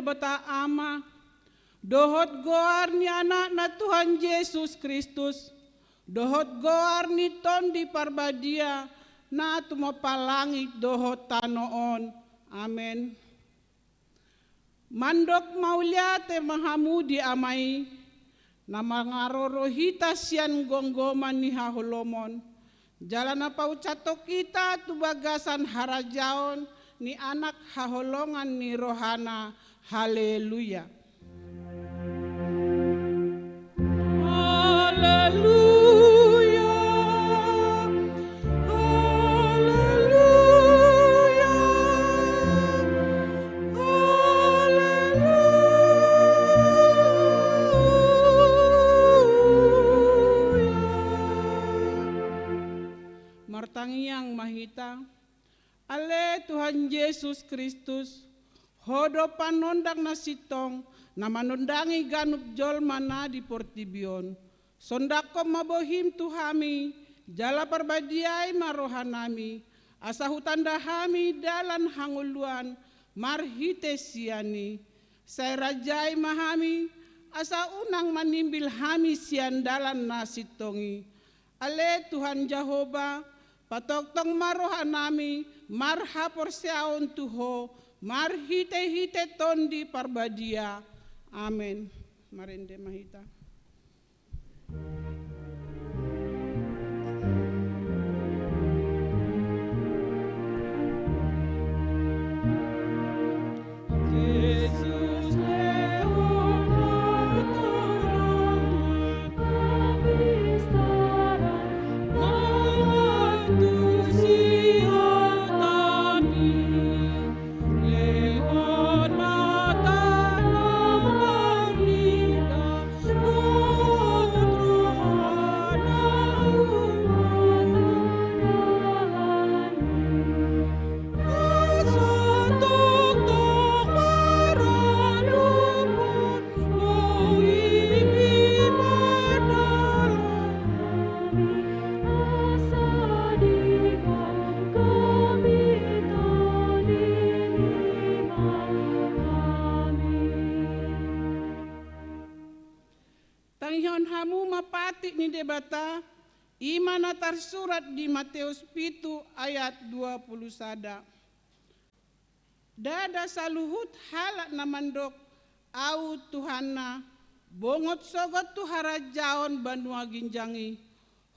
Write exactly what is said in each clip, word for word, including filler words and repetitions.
Debata Ama, dohot goar ni Anakna Tuhan Jesus Kristus, dohot goar ni Tondi Parbadia, na tumompa langit dohot tano on. Amen. Mandok mauliate ma hamu di Ama i, na mangaroro hita sian gomgoman ni haholomon, jala na paucathon hita tu bagasan harajaon ni Anak haholongan ni rohana. Haleluya. Haleluya. Haleluya. Haleluya. Martangiang ma hita. Ale Tuhan Jesus Kristus, Ho do panondang na sintong, na manondangi ganup jolma na di portibi on. Sondanghon ma bohim tu hami, jala parbadiai ma rohanami, asa hutanda hami dalan hangoluan marhite sian i. Sai rajai ma hami, asa unang manimbil hami sian dalan na sintong i. Ale Tuhan Jahowa, patongtong ma rohanami marhaporseaon tu Ho, marhitehite Tondi Parbadia. Amen. Marende ma hita. Tangihon hamu ma patik ni Debata, i ma na tarsurat di Mateus pitu ayat dua pulu sada. Ndada saluhut halak na mandok, Ahu Tuhanna, bongot sogot tu harajaon banua ginjang i,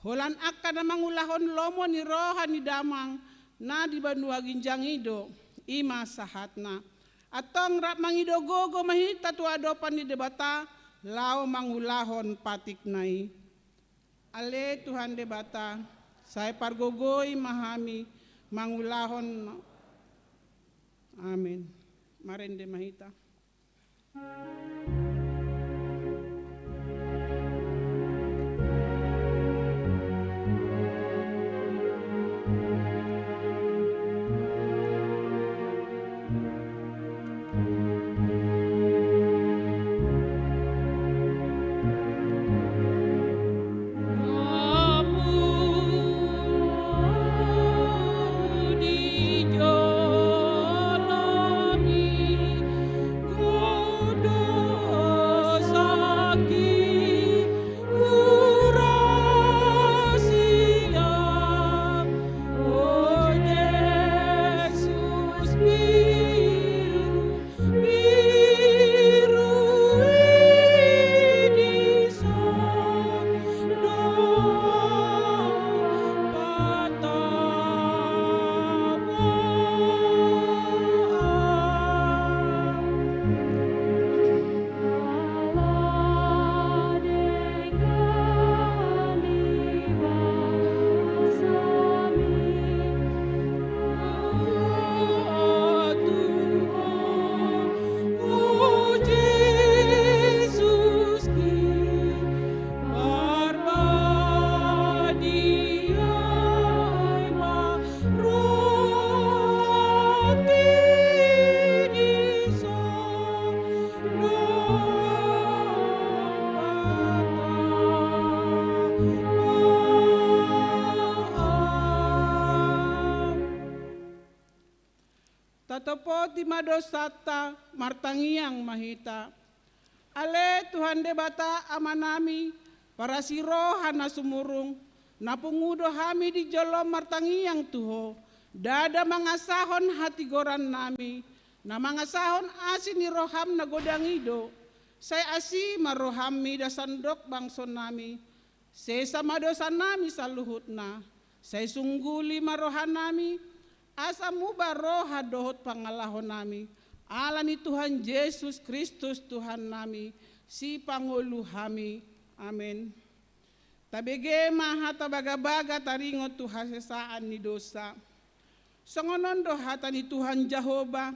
holan angka na mangulahon lomo ni roha ni Damang na di banua ginjang i do, i ma sahatna. Antong rap mangido gogo ma hita tu adopan ni Debata, laho mangulahon patikna i. Ale Tuhan Debata, sai pargogoi ma hami mangulahon. Amen. Marende ma hita. Topoti ma dosanta, martangiang ma hita. Ale Tuhan Debata Amanami, parasi roha na sumurung, na pungu do hami di jolom martangiang tu Ho, ndada mangasahon hatigorannami, na mangasahon asi ni roham na godang i do. Sai asi ma roham mida sandok bangsonami, sesa ma dosanami saluhutna, sai sungguli ma rohanami, asa muba roha dohot pangalahonami, ala ni Tuhan Jesus Kristus Tuhannami, Sipangolu hami. Amen. Tabege ma hata bagabaga taringot tu hasesaan ni dosa. Songon on do hata ni Tuhan Jahowa: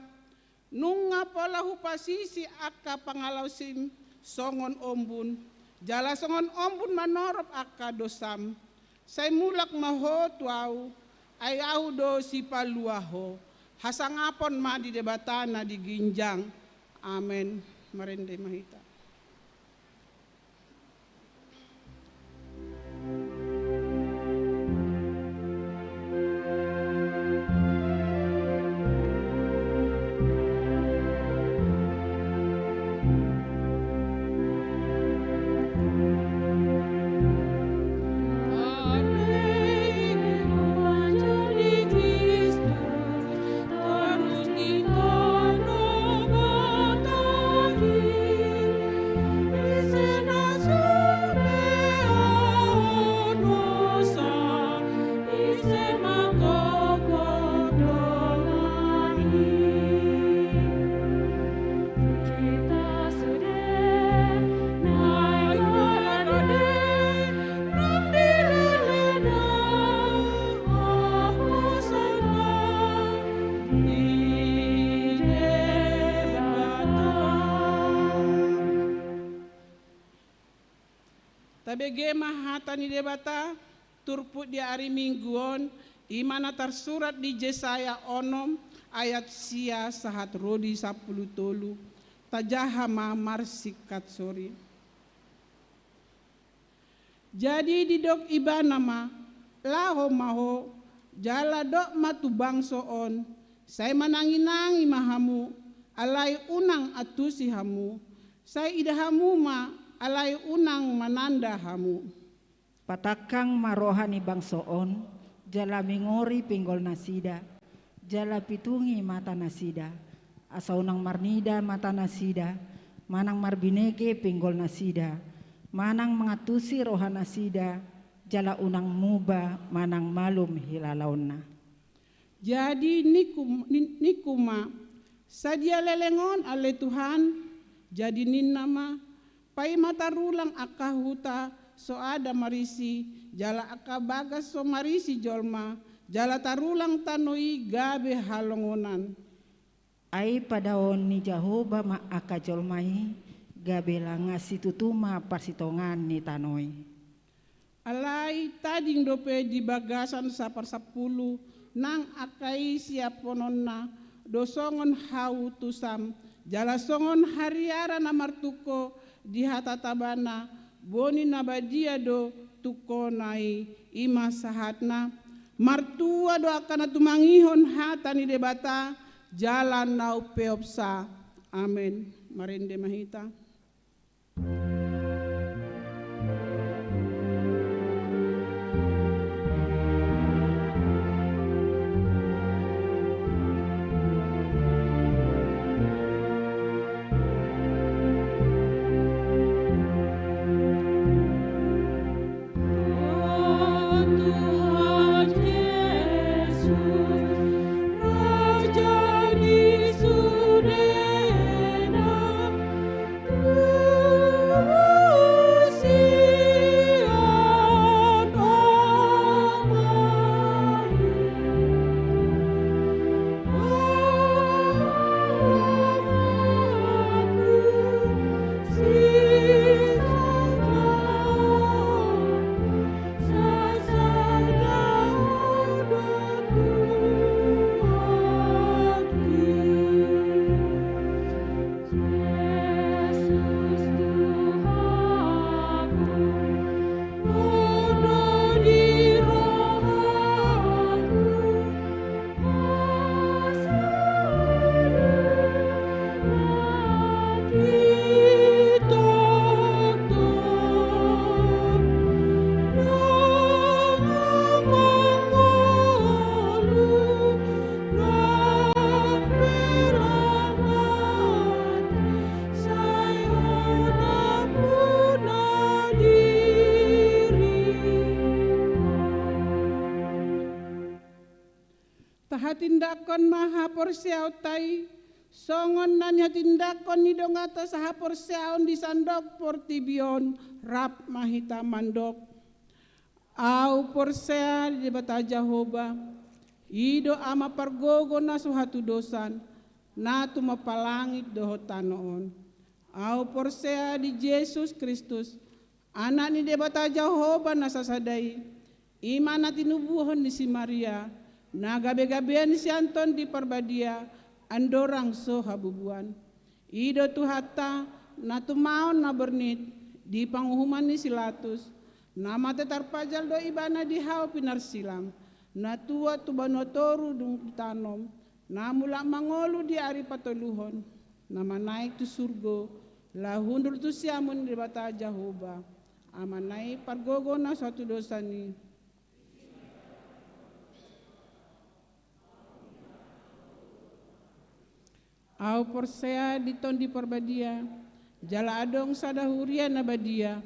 Nunga pola hupasisi angka pangalaosim songon ombun, jala songon ombun manorop angka dosam. Sai mulak ma ho tu Ahu, ai Ahu do sipalua ho. Hasangapon ma di Debata na di ginjang. Amen. Marende ma hita. Tabege ma hata ni Debata, turpuk di ari Minggu on, i ma na tarsurat di Jesaya onom ayat sia sahat ro di sampulu tolu. Tajaha ma marsingkat sori. Jadi didok Ibana ma: Laho ma ho, jala dok ma tu bangso on, sai mananginangi ma hamu, alai unang antusi hamu, sai ida hamu ma, alai unang mananda hamu. Patangkang ma roha ni bangso on, jala mingori pinggolnasida, jala pitungi matanasida, asa unang marnida matanasida, manang marbinege pinggolnasida, manang mangantusi rohanasida, jala unang muba manang malum hilalaonna. Jadi ningku, ning-, ningku ma: Sadia leleng on, ale Tuhan? Jadi ninna ma: Paima tarulang angka huta so ada marisi, jala angka bagas so marisi jolma, jala tarulang tano i gabe halongonan. Ai padaoon ni Jahowa ma angka jolma i, gabe langa situtu ma parsitongaan ni tano i. Alai tading dope di bagasan saparsampulu nang angka i siaphononna do songon hautusam, jala songon hariara na martungko di hatatabana, boni na badia do tungkona i, i ma sahatna. Martua do angka na tumangihon hata ni Debata, jala na umpeopsa. Amen. Marende ma hita. Hatindanghon ma haporseaonta i, songon na nihatindanghon ni donganta sahaporseaon di sandok portibi on, rap ma hita mandok. Ahu porsea di Debata Jahowa, i do Ama pargogo na so hatudosan, na tumompa langit dohot tano on. Ahu porsea di Jesus Kristus, Anak ni Debata Jahowa na sasada i, i ma na tinubuhon ni si Maria, na gabegabean sian Tondi Parbadia, andorang so habubuan. I do Tuhanta, na tumaon na bornit, di panguhuman ni si Latus, na mate tarpajal do Ibana di hau pinarsilang, na tuat tu banua toru dung ditanom, na mulak mangolu di ari patoluhon, na manaek tu surgo, laho hundul tu siamun ni Debata Jahowa, Amana i pargogo na so hatudosan i. Ahu porsea di Tondi Parbadia, jala adong sada huria na badia,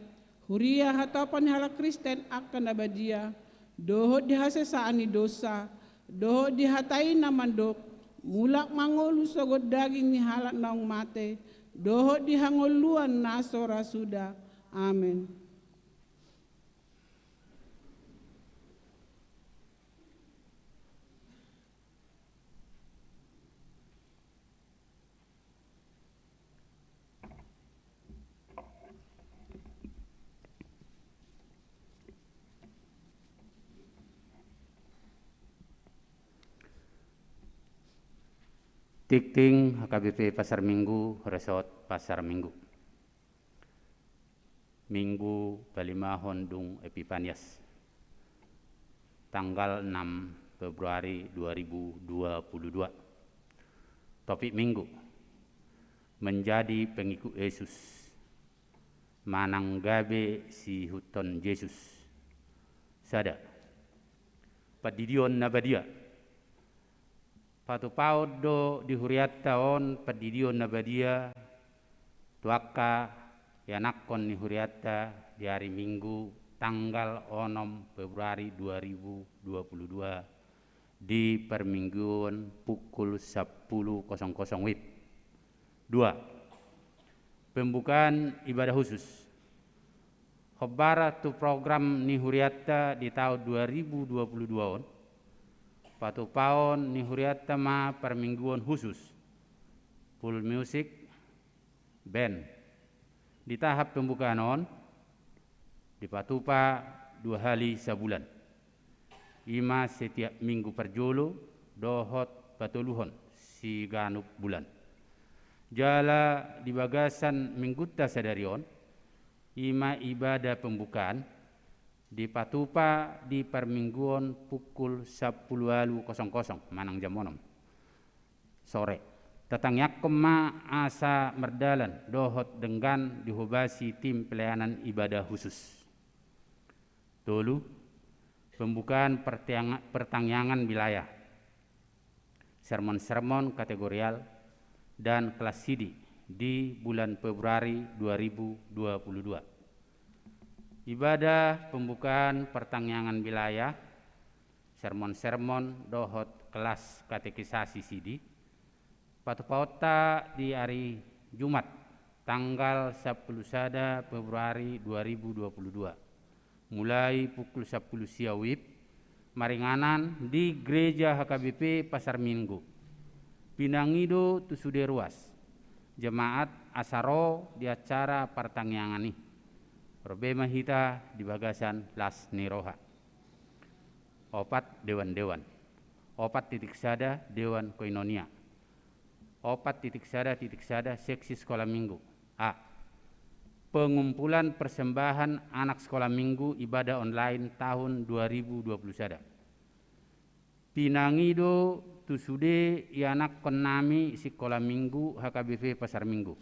huria hatopot ni halak Kristen angka na badia, dohot di hasesaan ni dosa, dohot di hata i na mandok, mulak mangolu sogot daging ni halak naung mate, dohot di hangoluan na so ra suda. Amen. Tingting H K B P Pasar Minggu, Resort Pasar Minggu. Minggu palimahon dung Epipanias, tanggal enam Februari dua ribu dua puluh dua. Topik Minggu: Menjadi pengikut Yesus, manang gabe siihuthon Jesus. Sada, pandidion na badia. Patupaon do di hurianta on pandidion na badia tu angka ianakhon ni hurianta di ari Minggu tanggal onom Februari dua ribu dua puluh dua di parmingguon pukul sampulu kosong kosong WIB. Dua, pembukaan ibadah khusus. Hombar tu program ni hurianta di taon dua ribu dua puluh dua on, patupaon ni hurianta ma parmingguon khusus, full music band. Di tahap pembukaan on, dipatupa dua hali sabulan. I ma setiap Minggu parjolo dohot patoluhon siganup bulan. Jala di bagasan minggunta sadari on, i ma ibadah pembukaan, dipatupa di parmingguon pukul sampulu ualu kosong kosong manang jam onom sore. Tatangiangkon ma asa mardalan dohot denggan dihobasi tim pelayanan ibadah khusus. Tolu, pembukaan pertiang-, pertangiangan wilayah. Sermon-sermon kategorial dan kelas sidi di bulan Februari dua ribu dua puluh dua. Ibadah pembukaan pertangiangan wilayah, sermon-sermon dohot kelas katekisasi sidi, patupaonta di ari Jumat, tanggal sampulu sada Februari dua ribu dua puluh dua, mulai pukul sampulu sia WIB, maringanan di Gereja H K B P Pasar Minggu. Pinangido tu sude ruas jemaat asa ro di acara partangiangan i. Ro be ma hita di bagasan las ni roha. Opat, dewan-dewan. Opat titik sada, dewan koinonia. Opat titik sada titik sada, seksi sekolah minggu. A, pengumpulan persembahan anak sekolah minggu ibadah online tahun dua ribu dua puluh sada. Pinangido tu sude ianakhon nami sikola minggu H K B P Pasar Minggu,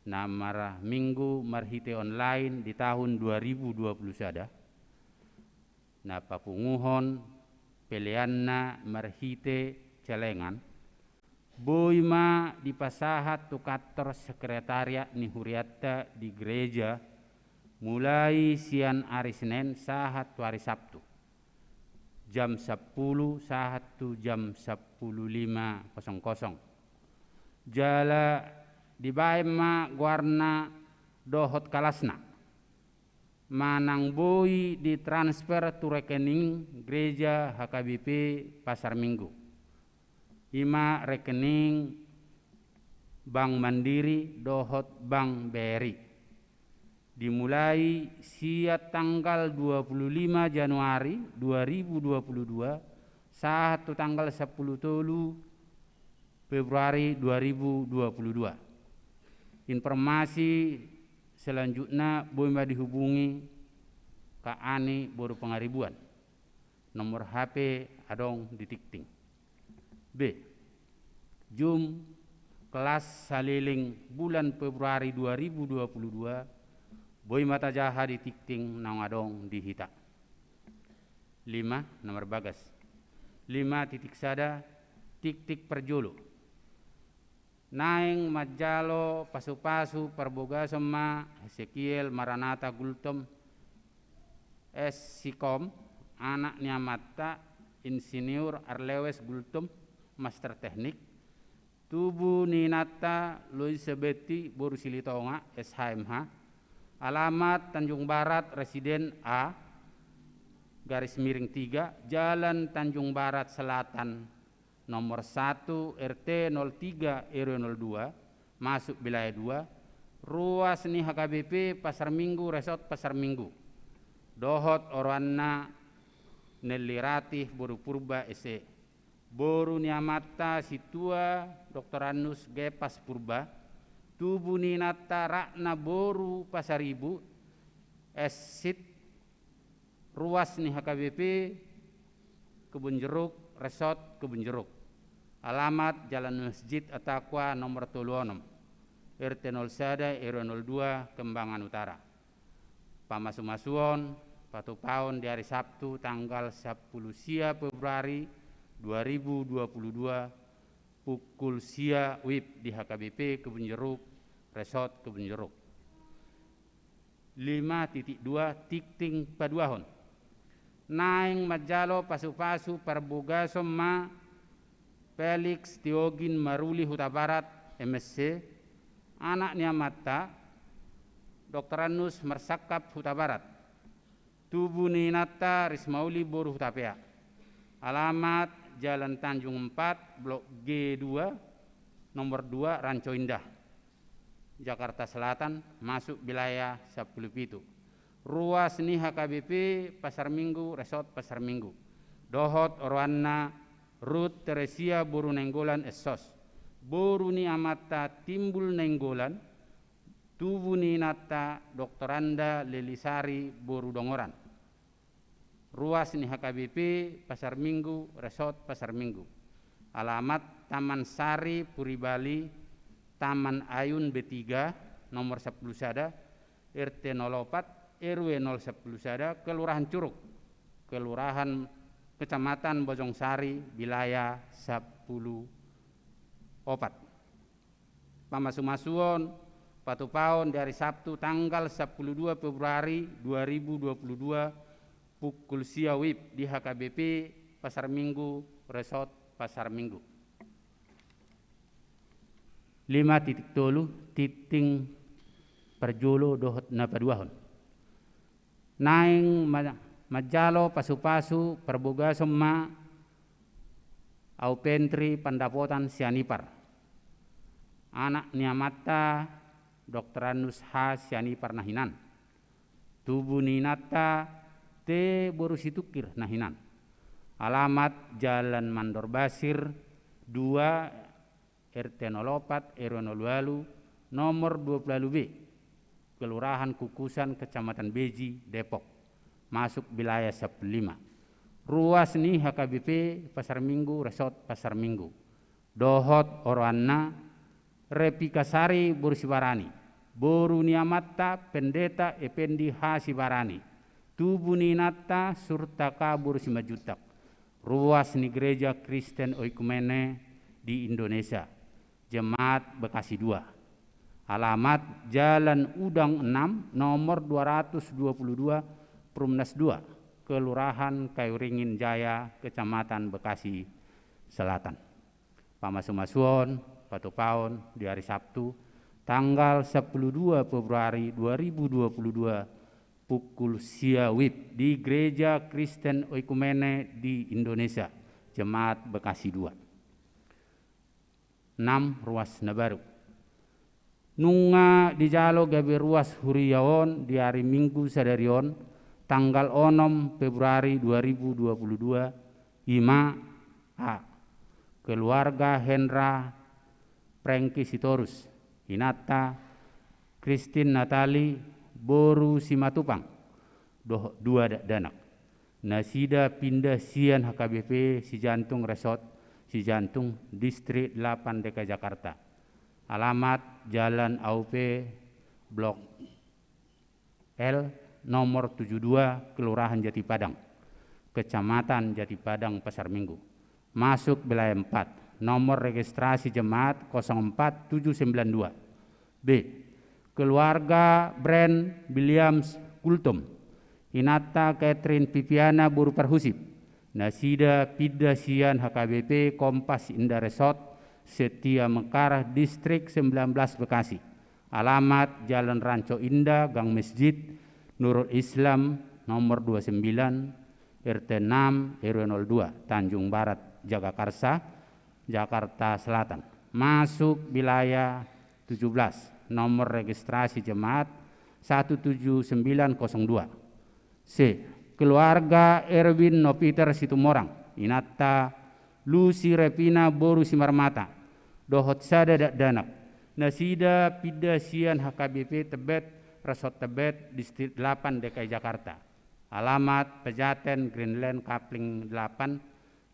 na marminggu marhite online di tahun dua ribu dua puluh sada, na papunguhon peleanna marhite celengan, boi ma dipasahat tu kantor sekretariat ni hurianta di gereja, mulai sian ari Senen sahat tu ari Sabtu. jam sampulu sahat tu jam sampulu lima kosong kosong. Jala dibaen ma goarna dohot kalasna manang boi ditransfer tu rekening Gereja H K B P Pasar Minggu. I ma rekening Bank Mandiri dohot Bank B R I. Dimulai sian tanggal dua puluh lima Januari dua ribu dua puluh dua sahat tu tanggal sampulu tolu Februari dua ribu dua puluh dua. Informasi selanjutna boi ma dihubungi Kak Ani boru Pangaribuan. Nomor H P adong di tingting. B. Jum kelas saleleng bulan Februari dua ribu dua puluh dua, boi ma tajaha di tingting naung adong di hita. Lima, nomor bagas. Lima titik sada, titik parjolo. Naeng manjalo pasupasu parbogason ma Hesekiel Maranata Gultom, S Sikom, anak ni amanta Insinyur Arlewes Gultom, Master Teknik, tubu ni inanta Loisa Betti boru Silitonga, S H M H, alamat Tanjung Barat, Residen A, garis miring tiga, Jalan Tanjung Barat Selatan, nomor satu, R T nol tiga, R W nol dua, masuk wilayah dua, ruas ni H K B P Pasar Minggu, Resort Pasar Minggu. Dohot oroanna Nelly Ratih boru Purba, S E. Boru ni amanta Sintua Doktorandus Gepas Purba, tubu ni inanta Ratna boru Pasaribu, S Sit, ruas ni H K B P Kebun Jeruk, Resort Kebun Jeruk. Alamat Jalan Masjid Attaqwa nomor tolu onom, R T nol sada, R W nol dua, Kembangan Utara. Pamasumasuon, patupaon di ari Sabtu tanggal sampulu sia Februari dua ribu dua puluh dua, pukul sia WIB di H K B P Kebun Jeruk, Resort Kebun Jeruk. Lima titik dua, tingting paduahon. Naeng manjalo pasupasu parbogason ma Felix Tiogin Maruli Hutabarat, M S C, anak ni amanta Doktorandus Marsangkap Hutabarat, tubu ni inanta Rismauli boru Hutapea. Alamat Jalan Tanjung Empat, Blok G dua, nomor dua, Ranco Indah, Jakarta Selatan, masuk wilayah sampulu pitu. Ruas ni H K B P Pasar Minggu, Resort Pasar Minggu. Dohot oroanna Ruth Teresia boru Nainggolan, S Sos, boru ni amanta Timbul Nainggolan, tubu ni inanta Doktoranda Lelisari boru Dongoran. Ruas ni H K B P Pasar Minggu, Resort Pasar Minggu. Alamat Taman Sari Puribali, Taman Ayun B tiga, nomor sampulu sada, R T nol opat, R W nol sampulu sada, Kelurahan Curug, Kelurahan, Kecamatan Bojong Sari, wilayah sampulu opat. Pamasumasuon, patupaon di ari Sabtu tanggal sampulu dua Februari dua ribu dua puluh dua, pukul sia WIB di H K B P Pasar Minggu, Resort Pasar Minggu. Lima titik tolu, tingting parjolo dohot na paduahon. Naeng ma-, manjalo pasupasu parbogason ma Au Pentri Pandapotan Sianipar, anak ni amanta Doktorandus H Sianipar na hinan, tubu ni inanta T boru Situngkir na hinan. Alamat Jalan Mandor Basir dua, R T nol opat, R W nol walu, nomor dua puluh walu B, Kelurahan Kukusan, Kecamatan Beji, Depok, masuk wilayah sampulu lima. Ruas ni H K B P Pasar Minggu, Resort Pasar Minggu. Dohot oroanna Repika Sari boru Sibarani, boru ni amanta Pendeta Ependi H Sibarani, tubu ni inanta Surtaka boru Simanjuntak. Ruas ni Gereja Kristen Oikumene di Indonesia, Jemaat Bekasi dua. Alamat Jalan Udang enam, nomor dua ratus dua puluh dua, Perumnas dua, Kelurahan Kayuringin Jaya, Kecamatan Bekasi Selatan. Pamasumasuon, patupaon di ari Sabtu, tanggal sampulu dua Februari dua ribu dua puluh dua, pukul sia WIB di Gereja Kristen Oikumene di Indonesia, Jemaat Bekasi dua. Enam, ruas na baru. Nunga dijalo gabe ruas huria on di ari Minggu sadari on, tanggal onom Februari dua ribu dua puluh dua, i ma: A, keluarga Hendra Prengki Sitorus, inanta Christine Natali boru Simatupang, dohot dua dakdanak. Nasida pinda sian H K B P Sijantung Resort Sijantung, Distrik delapan D K I Jakarta. Alamat Jalan A O P, Blok L, nomor tujuh dua, Kelurahan Jatipadang, Kecamatan Jatipadang, Pasar Minggu. Masuk wilayah empat, nomor registrasi jemaat kosong empat tujuh sembilan dua. B, keluarga Brand Williams Gultom, inanta Catherine Viviana boru Parhusip, nasida pinda sian H K B P Kompas Indah Resort, Setia Mekar, Distrik sembilan belas Bekasi. Alamat Jalan Rancho Indah, Gang Masjid Nurul Islam, nomor dua sembilan, R T enam, R W nol dua, Tanjung Barat, Jagakarsa, Jakarta Selatan. Masuk wilayah tujuh belas, nomor registrasi jemaat satu tujuh sembilan kosong dua. C, keluarga Erwin Nopiter Situmorang, inanta Lucy Revina boru Simarmata, dohot sada dakdanak. Nasida pinda sian H K B P Tebet, Resort Tebet, Distrik delapan D K I Jakarta. Alamat Pejaten, Greenland Kapling delapan,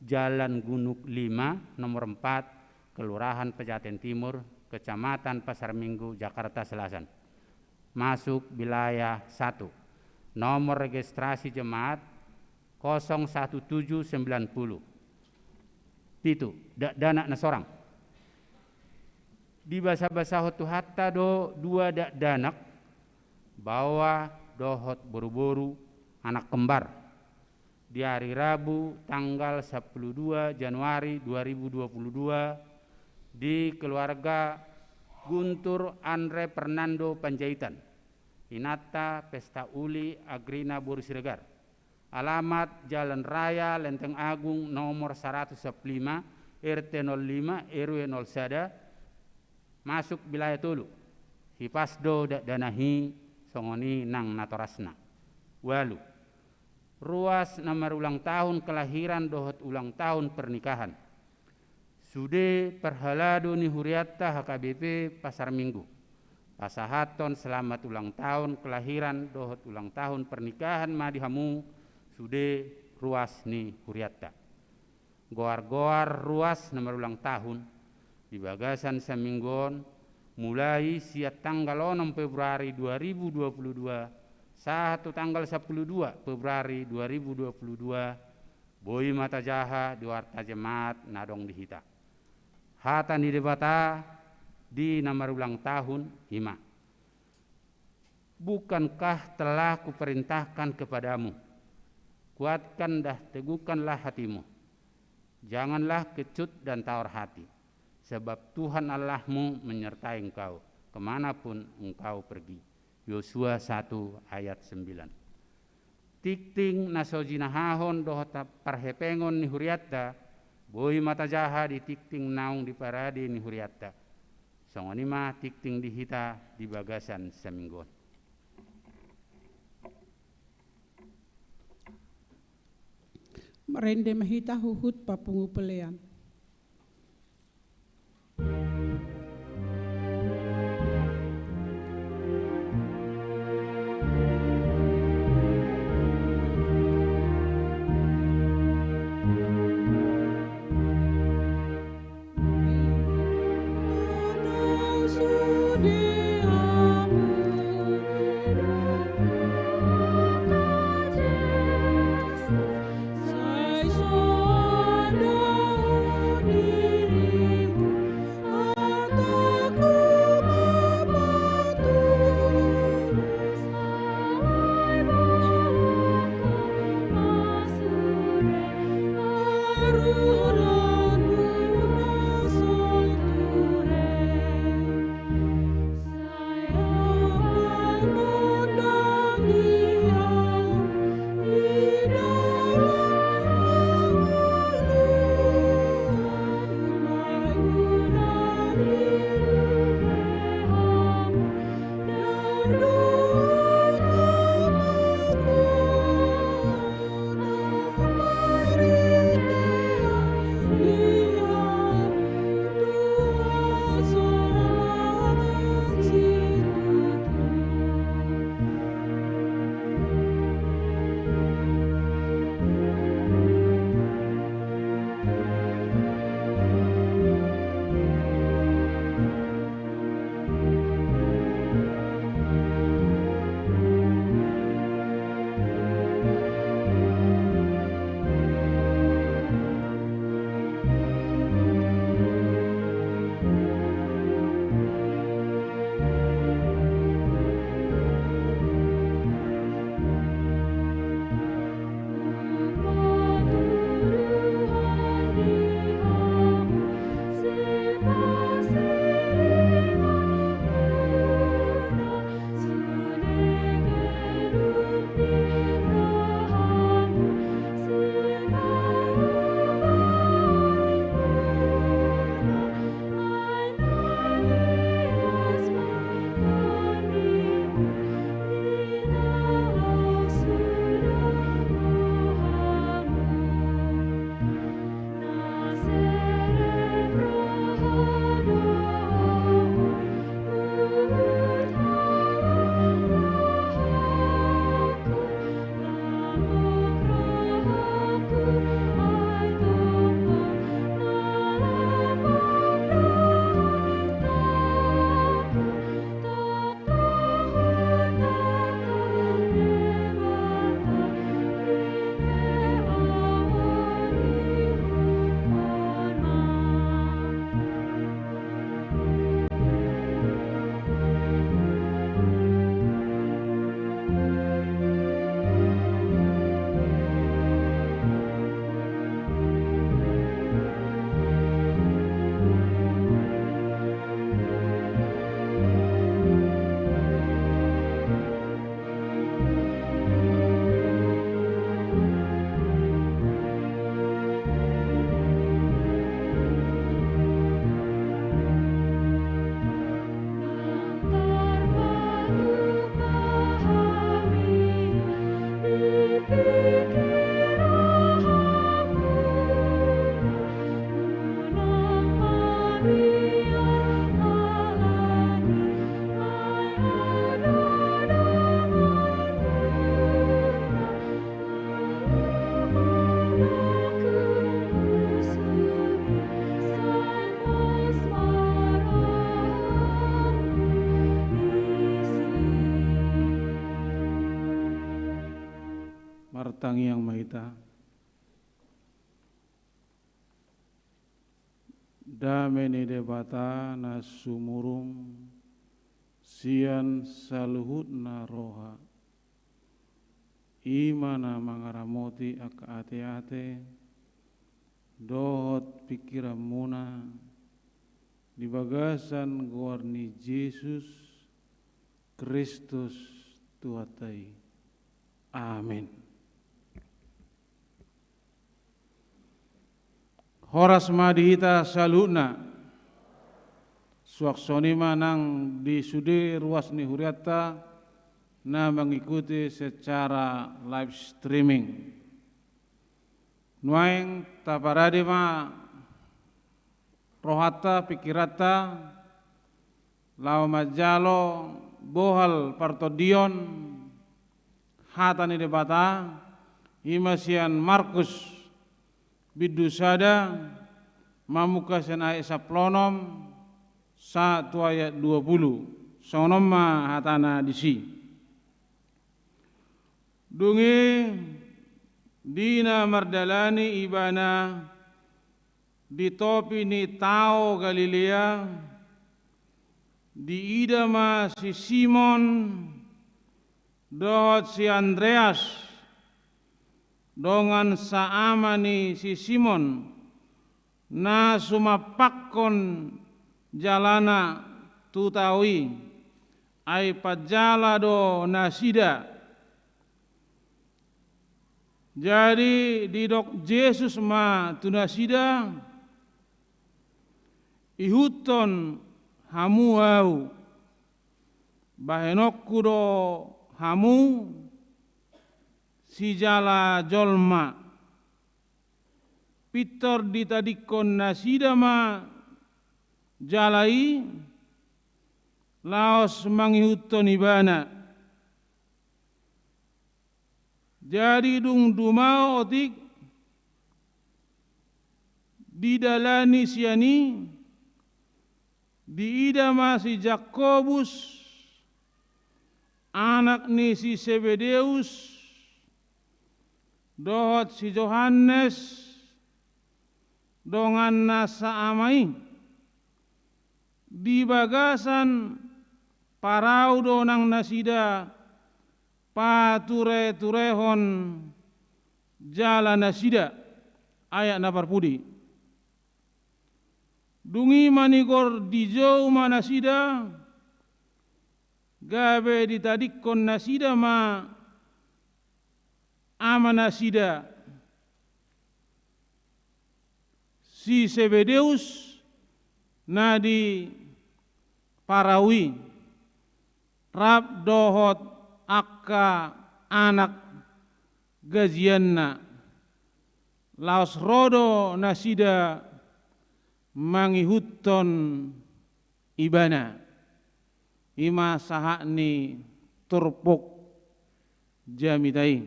Jalan Gunung lima, nomor empat, Kelurahan Pejaten Timur, Kecamatan Pasar Minggu, Jakarta Selatan. Masuk wilayah satu. Nomor registrasi jemaat kosong satu tujuh sembilan puluh. Pitu, dakdanak na sorang. Dibasabasahon Tuhanta do dua dakdanak, baoa dohot boruboru, anak kembar, di ari Rabu tanggal sampulu dua Januari dua ribu dua puluh dua, di keluarga Guntur Andre Fernando Panjaitan, inanta Pesta Uli Agrina boru Siregar. Alamat Jalan Raya Lenteng Agung nomor saratus sampulu lima, R T nol lima, R W nol sada, masuk wilayah tolu. Hipas do dakdanak i, songon i nang natorasna. Ualu, ruas na marulang tahun kelahiran dohot ulang tahun pernikahan. Sude parhalado ni hurianta H K B P Pasar Minggu, pasahathon selamat ulang tahun kelahiran dohot ulang tahun pernikahan ma di hamu sude ruas ni hurianta. Goar-goar ruas na marulang tahun di bagasan saminggu on, mulai sian tanggal onom Februari dua ribu dua puluh dua sahat tu tanggal sampulu dua Februari dua ribu dua puluh dua, boi ma tajaha di warta jemaat na adong di hita. Hata ni Debata di na marulang tahun i ma: Bukankah telah kuperintahkan kepadamu, kuatkan dan teguhkanlah hatimu, janganlah kecut dan tawar hati, sebab Tuhan Allahmu menyertai engkau kemanapun engkau pergi. Yosua satu ayat sembilan. Tingting na so jinahahon dohot parhepengon ni hurianta, boi ma tajaha di tingting naung diparade ni hurianta. Songon i ma tingting di hita di bagasan saminggu on. Marende ma hita huhut papungu pelean. Martangiang ma hita. Dame ni Debata na sumurung sian saluhutna roha, i ma na mangaramoti angka ateate dohot pingkiranmuna di bagasan goar ni Jesus Kristus Tuhanta i. Amin. Horas ma di hita saluhutna. Suang songon i ma nang di sude ruas ni hurianta na mengikuti secara live streaming. Nuaeng taparade ma rohanta, pingkiranta, laho manjalo bohal partondion hata ni Debata, i ma sian Markus bindu sada, mamungka sian ayat sampulu onom sahat tu ayat dua pulu. Songon on ma hatana disi. Dung i, di na mardalani ibana di topi ni tao Galilea, diida ma si Simon dohot si Andreas, dongan saama ni si Simon, na sumampakkon jalana tu tao i, ai panjala do nasida. Jadi didok Jesus ma tu nasida, ihuthon hamu ahu, bahenonku do hamu sijala jolma. Pintor ditadingkon nasida ma jala i, laos mangihuthon ibana. Jadi dung dumao otik didalani sian i, diida ma si Jakobus, anak ni si Sebedeus, dohot si Johannes, donganna saama i. Di bagasan parau do nang nasida patureturehon jala nasida. Ayat na parpudi. Dung i manigor dijou ma nasida, gabe ditadingkon nasida ma amanasida si Sebedeus na di parau i, rap dohot angka anak gajianna, laos ro do nasida mangihuthon ibana. I ma sahat ni turpuk jamita i.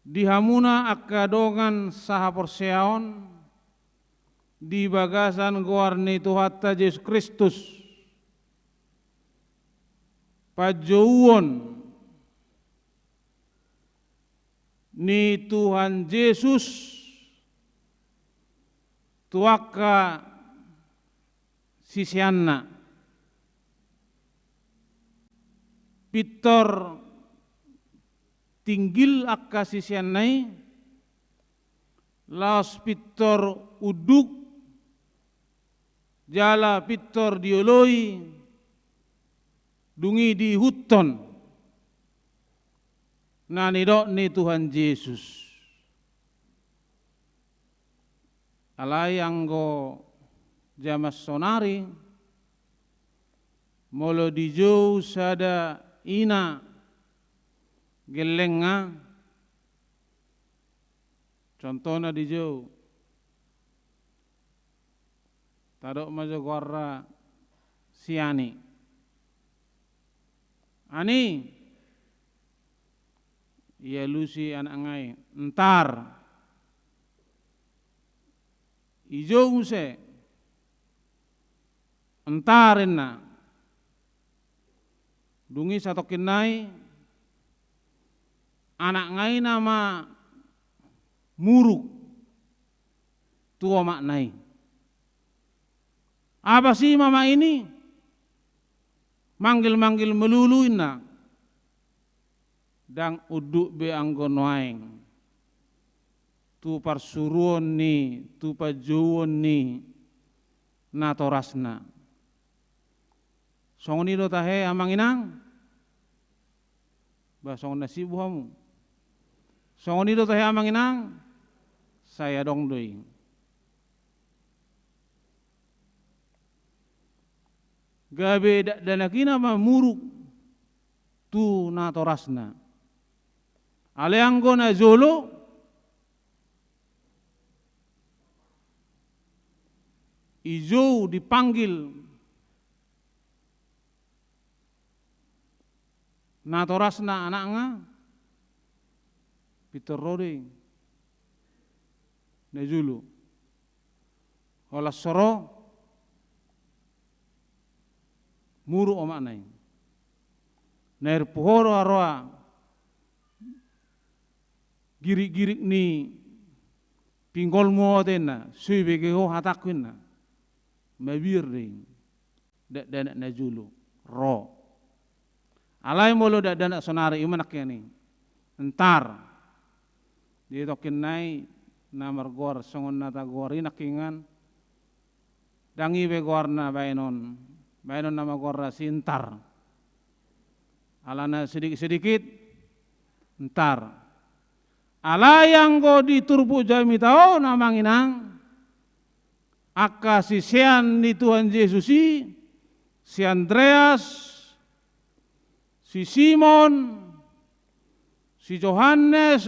Di hamuna angka dongan sahaporseaon di bagasan goar ni Tuhanta Jesus Kristus, panjouon ni Tuhan Jesus tu angka siseanna. Pintor tinggil angka siseanna i, laos pintor unduk, jala pintor dioloi, dung i diihuthon na nidok ni Tuhan Jesus. Alai anggo jaman sonari, molo dijou sada ina gellengna, contohna dijou, tadok ma jo goarna si Ani. Ani, ialusi anakna i, ntar. Dijou muse, ntar inna. Dung i satongkin nai Anakna i nama muruk tu omakna i. Apa si mama ini? Manggil-manggil melulu inna. Ndang unduk be anggo nuaeng tu parsuruon ni, tu panjouon ni natorasna. Songon i do tahe amang inang? Bah, songon na sibuk hamu. Songon i do tahe amang inang? Sai adong do i. Gabe dakdanak i nama muruk tu natorasna. Alai anggo na jolo, dijou, dipanggil natorasna anakna, pintor ro do i na jolo. Holan so ro, muruk omakna i. Na irpu ho do haroa girik-girik ni pinggolmu on, inna, so dibege ho hatangku, inna. Mabiar do i dakdanak na jolo ro. Alai molo dakdanak saonari, i ma nangkiningan i. Ntar. Di tongkin nai na margoar songon na tagoar i nangkiningan. Ndang i be goarna baenon. Baenon nama goarna si Ntar. Alana sedikit-sedikit Ntar. Alai anggo di turpuk jamita on amang inang, angka sisean ni Tuhan Jesus i, si Andreas, si Simon, si Johannes,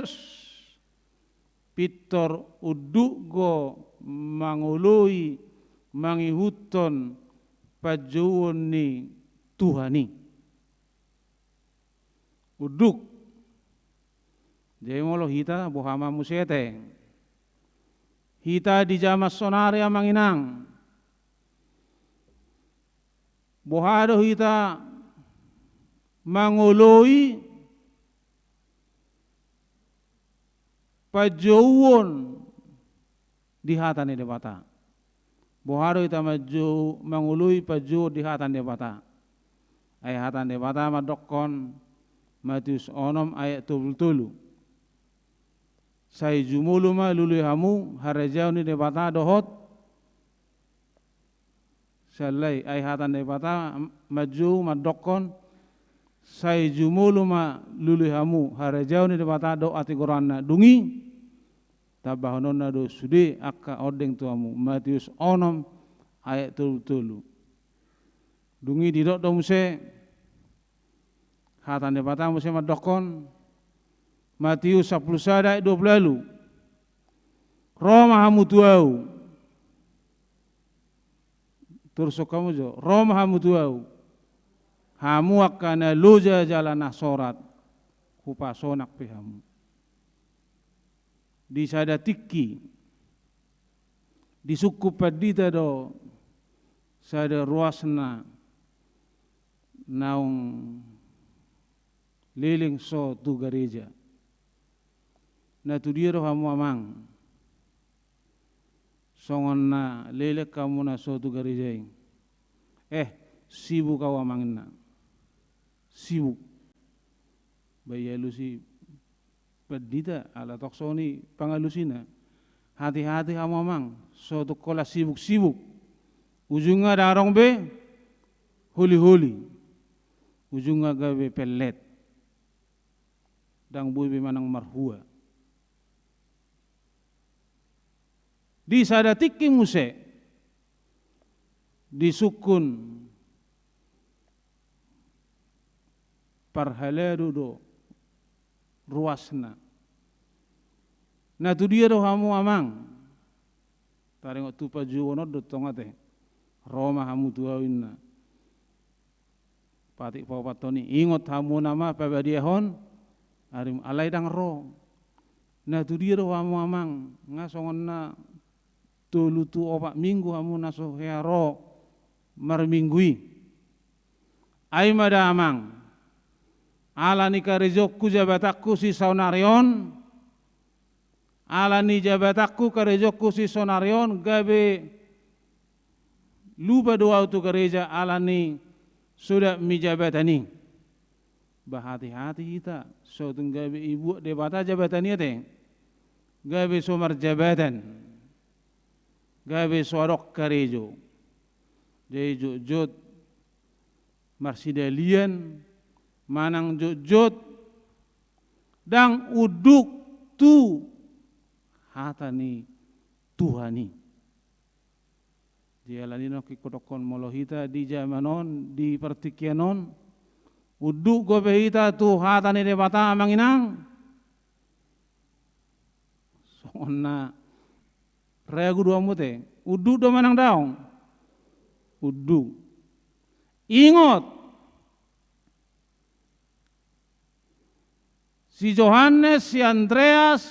pintor unduk do mangoloi, mangihuthon panjouon ni Tuhan i. Unduk. Jadi molo hita, boha ma muse ate? Hita di jaman saonari amang inang, boha do hita mangoloi panjouon di hata ni Debata? Boha do hita manjou, mangoloi panjouon di hata ni Debata? Ai hata ni Debata mandokkon, Matius onom ayat tolu pulu tolu: Sai jumolo ma lului hamu harajaon ni Debata dohot Sian Debata. Ai hata ni Debata manjou mandokkon, sai jumolo ma lului hamu harajaon ni Debata dohot hatigoranna. Dung i tambahononna do sude angka ondeng tu hamu. Matius onom ayat tolu pulu tolu. Dung i didok do muse hata ni Debata muse mandokkon, Matius sampulu sada ayat dua pulu ualu: Ro ma hamu tu Ahu. Torus hamu jo, ro ma hamu tu Ahu, hamu angka na loja jala na sorat, hupasonang pe hamu. Di sada tingki disungkun pandita do sada ruasna naung leleng so tu gareja. Na tudia do hamu amang songon na leleng hamu na so tu gareja i? Eh, sibuk ahu amang, inna. Sibuk. Ba dialusi pandita ala tong songon i pangalusina. Hati-hati hamu amang, so tung holan sibuk-sibuk, ujungna ndang adong be holi-holi. Ujungna gabe pellet. Ndang boi be manang marhua. Di sada tingki muse disungkun parhalado do ruasna. Na tudia do hamu amang? Taringot tu panjouon on do tong ate. Ro ma hamu tu Ahu, inna. Patik paopathon i, ingot hamuna ma pabadiahon arim, alai ndang ro. Na tudia do hamu amang? Nga songon na tolu tu opat minggu hamu na so hea ro marminggu i. Ai ma da amang, Ala ni karejongku jabatanku sisaonari on, ala ni jabatanku karejongku sisaonari on, gabe lupa do au tu gareja ala ni so dapot mi jabatan i. Ba hati-hati hita, so tung gabe ibuat Debata jabatan i ate. Gabe so marjabatan. Gabe so adong karejo. Jadi jotjot marsidalian manang jotjot ndang unduk tu hata ni Tuhan i. Jadi ala ni on nangkin hudokkon molo hita di jaman on, di partingkian on, unduk dope hita tu hata ni Debata amang inang. Songon na ragu do hamu ate, unduk do manang daong? Unduk. Ingot, si Johannes, si Andreas,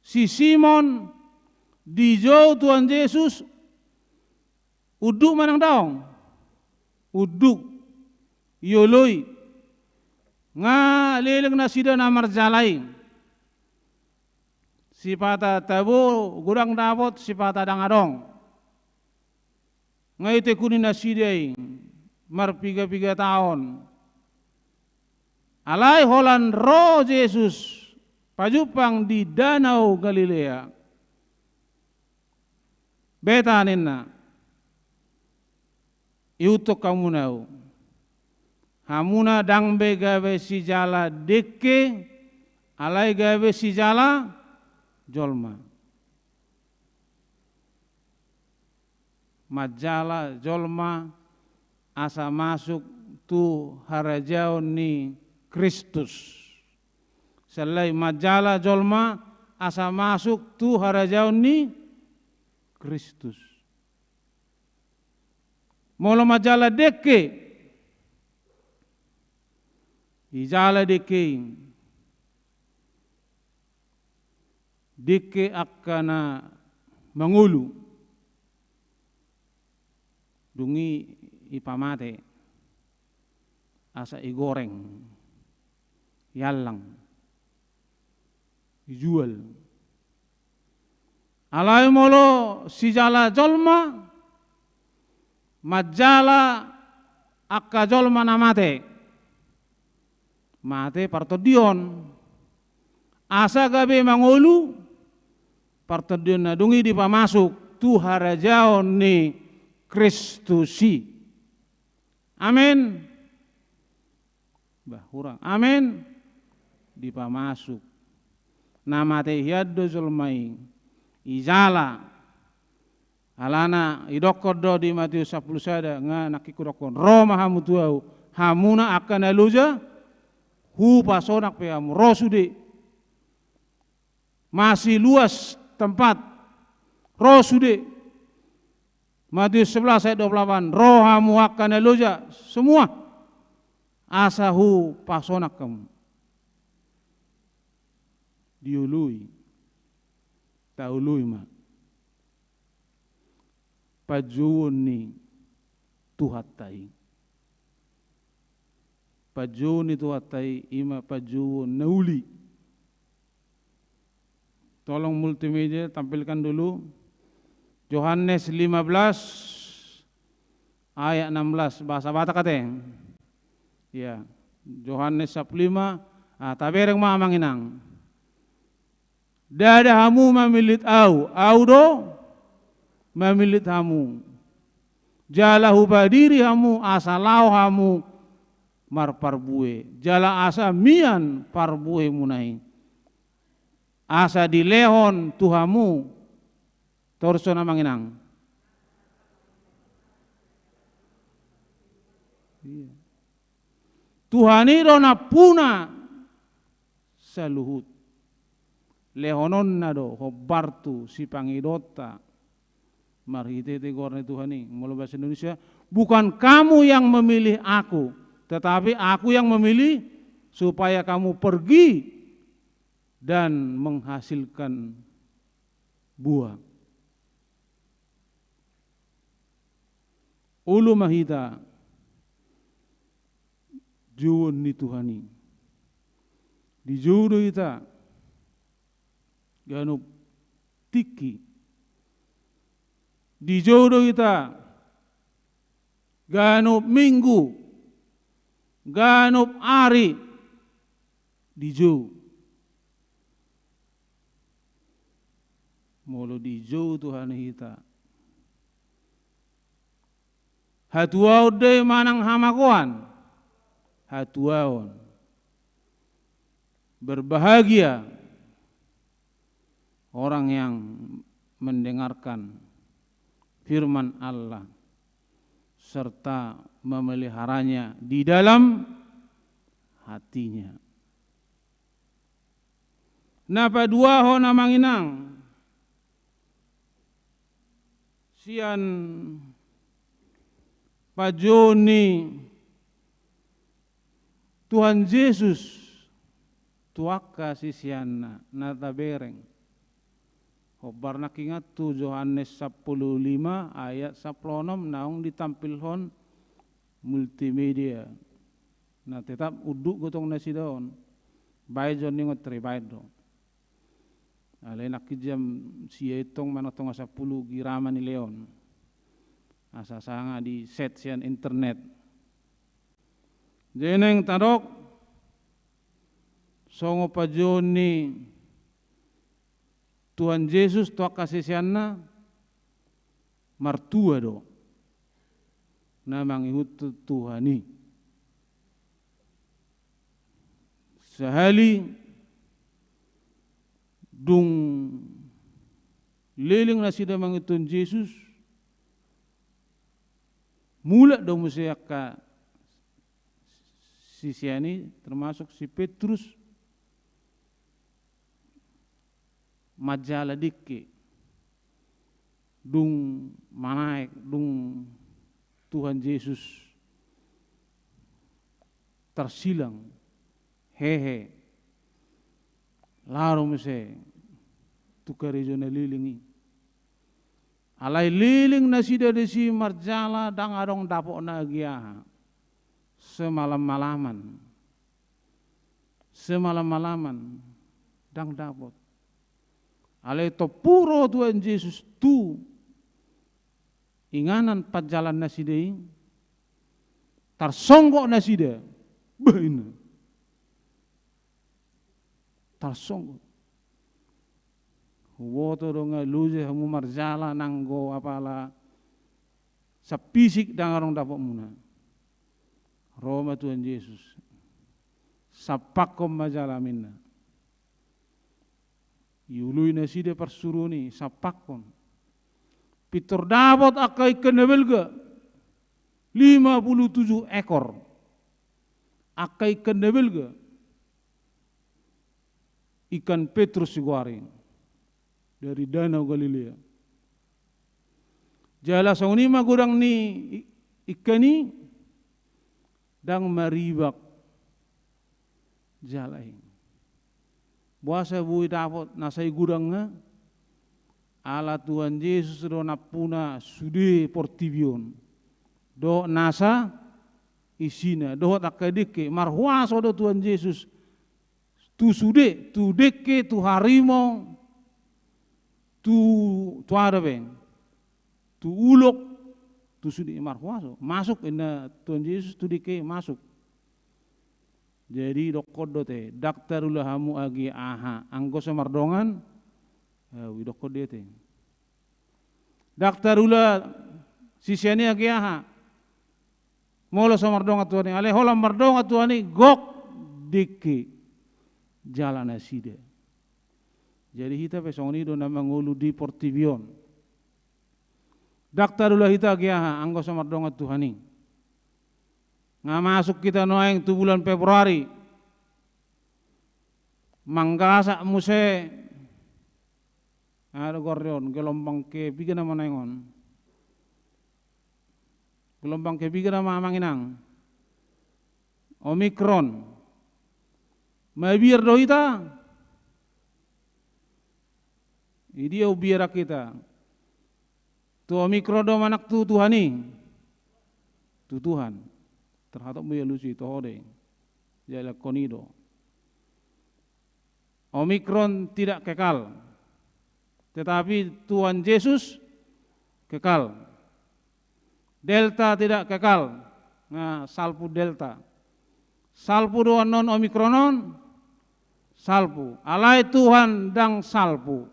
si Simon, dijou Tuhan Jesus, unduk manang daong? Unduk. Ioloi. Nga leleng nasida na marjala i. Sipata tabo godang dapot, sipata ndang adong. Nga itekuni nasida i marpiga-piga taon. Alai holan ro Jesus pajumpang di Danau Galilea. Beta ninna, ihuthon hamuna au. Hamuna ndang be gabe sijala dengke, alai gabe sijala jolma. Manjala jolma asa masuk tu harajaon ni Kristus. Sallai, manjala jolma asa masuk tu harajaon ni Kristus. Molo manjala dengke, ijala dengke i. Dengke angka na mangolu. Dung i ipamate. Asa igoreng. Iallang. Ijual. Alai molo sijala jolma, manjala angka jolma na mate. Mate partondion. Asa gabe mangolu, partondion na dung i dipamasuk tu harajaon ni Kristus i. Amen. Bah, hurang. Amen. Dipamasuk. Na mate hian do jolma i. Ijala. Alana idokkon do di Matius sampulu sada, nga nangkin hudokkon. Ro ma hamu tu au. Hamuna angka na loja, hupasonang pe hamu. Ro sude. Masih luas tempat. Ro sude. Matius sebelas ayat dua puluh delapan. Ro hamu angka na loja semua. Asa hupasonang hamu. Dioloi. Taoloi ma. Panjouon ni Tuhanta i. Panjouon ni Tuhanta i, ima panjouon na uli. Tolong multimedia tampilkan dulu. Johannes lima belas ayat enam belas, bahasa Batak ate. Ya, Johannes sampulu lima, ah, tabereng ma amang inang. Ndada hamu mamillit au, au do mamillit hamu. Jala hupadiri hamu asa laho hamu marparbue. Jala asa mian parbuemuna i. Asa dilehon tu hamu. Torus on amang inang. Iya. Tuhan i do nampuna saluhut. Lehononna do hombar tu sipangidonta. Marhitehite goar ni Tuhan i. Molo bahasa Indonesia, bukan kamu yang memilih aku, tetapi aku yang memilih supaya kamu pergi dan menghasilkan buah. Olo ma hita Jouon ni Tuhan i. Dijou do hita ganup tingki. Dijou do hita ganup minggu, ganup ari. Dijou. Molo dijou Tuhan i hita, hatuaon do i manang hamagoan? Hatuaon. Berbahagia orang yang mendengarkan firman Allah serta memeliharanya di dalam hatinya. Na paduahon, amang inang, sian panjouon ni Tuhan Jesus tu angka siseanna na tabereng. Hombar nangkin tu Johannes sampulu lima ayat sampulu onom, naung ditampilhon multimedia. Na tetap unduk do tong nasida on. Baen jo ningon, ribaen do. Alai nangkin jam sia i tong manang tonga sampulu girama ni leon. Asa sanga di set sian internet. Jadi naeng tadok, songon panjouon ni Tuhan Jesus tu angka siseanna, martua do na mangihuthon Tuhan i. Sahali dung leleng nasida mangihuthon Jesus, mulak do muse angka sisean i, termasuk si Petrus, manjala dengke. Dung manaek, dung Tuhan Jesus tarsilang hehe, laho muse tu karejo na leleng i. Alai leleng nasida disi marjala, ndang adong dapotna agi aha. Semalam-malaman. Semalam-malaman. Ndang dapot. Alai tompu ro Tuhan Jesus tu inganan panjalan nasida i, tarsonggot nasida. Bah, inna. Tarsonggot. Huboto do nga loja hamu marjala nanggo apala sap fisik ndang adong dapotmuna. Ro ma Tuhan Jesus. Sampakkon ma jala, inna. Ioloi nasida parsuruon i, sampakkon. Pintor dapot angka ikan na balga. Lima puluh tujuh ekor. Angka ikan na balga. Ikan Petrus digoari. Dari Danau Galilea. Jala songon i ma godang ni i-, ikan i, ndang maribak jala i. Boasa boi dapot nasa i godangna? Ala Tuhan Jesus do nampuna sude portibi on dohot nasa isina, dohot angka dengke. Marhuaso do Tuhan Jesus tu sude, tu dengke, tu harimau, tu, tu aha dope, tu ulok, tu sude, marhuaso. Masuk, inna Tuhan Jesus tu dengke, masuk. Jadi didokkon do te, ndang tarula hamu agi aha, anggo so mardongan au, didokkon do i te. Ndang tarula sisean i agi aha, molo so mardongan Tuhan i. Alai holan mardongan Tuhan i, gok dengke jala nasida. Jadi hita pe songon i do na mangolu di portibi on. Ndang tarula hita agi aha, anggo so mardongan Tuhan i. Nga masuk hita nuaeng tu bulan Februari. Manggasak muse. Aha do goarna on, gelombang kepiga nama naeng on? Gelombang kepiga nama, amang inang? Omikron. Mabiar do hita? Idia umbiar hita? Tu Omikron do manang tu Tuhan i? Tu Tuhan. Tarhatop ma i alusi, toho do i. dialehon i do. Omikron tidak kekal, tetapi Tuhan Yesus kekal. Delta tidak kekal. Nah, salpu Delta. Salpu do annon Omikron on, salpu. Alai Tuhan ndang salpu.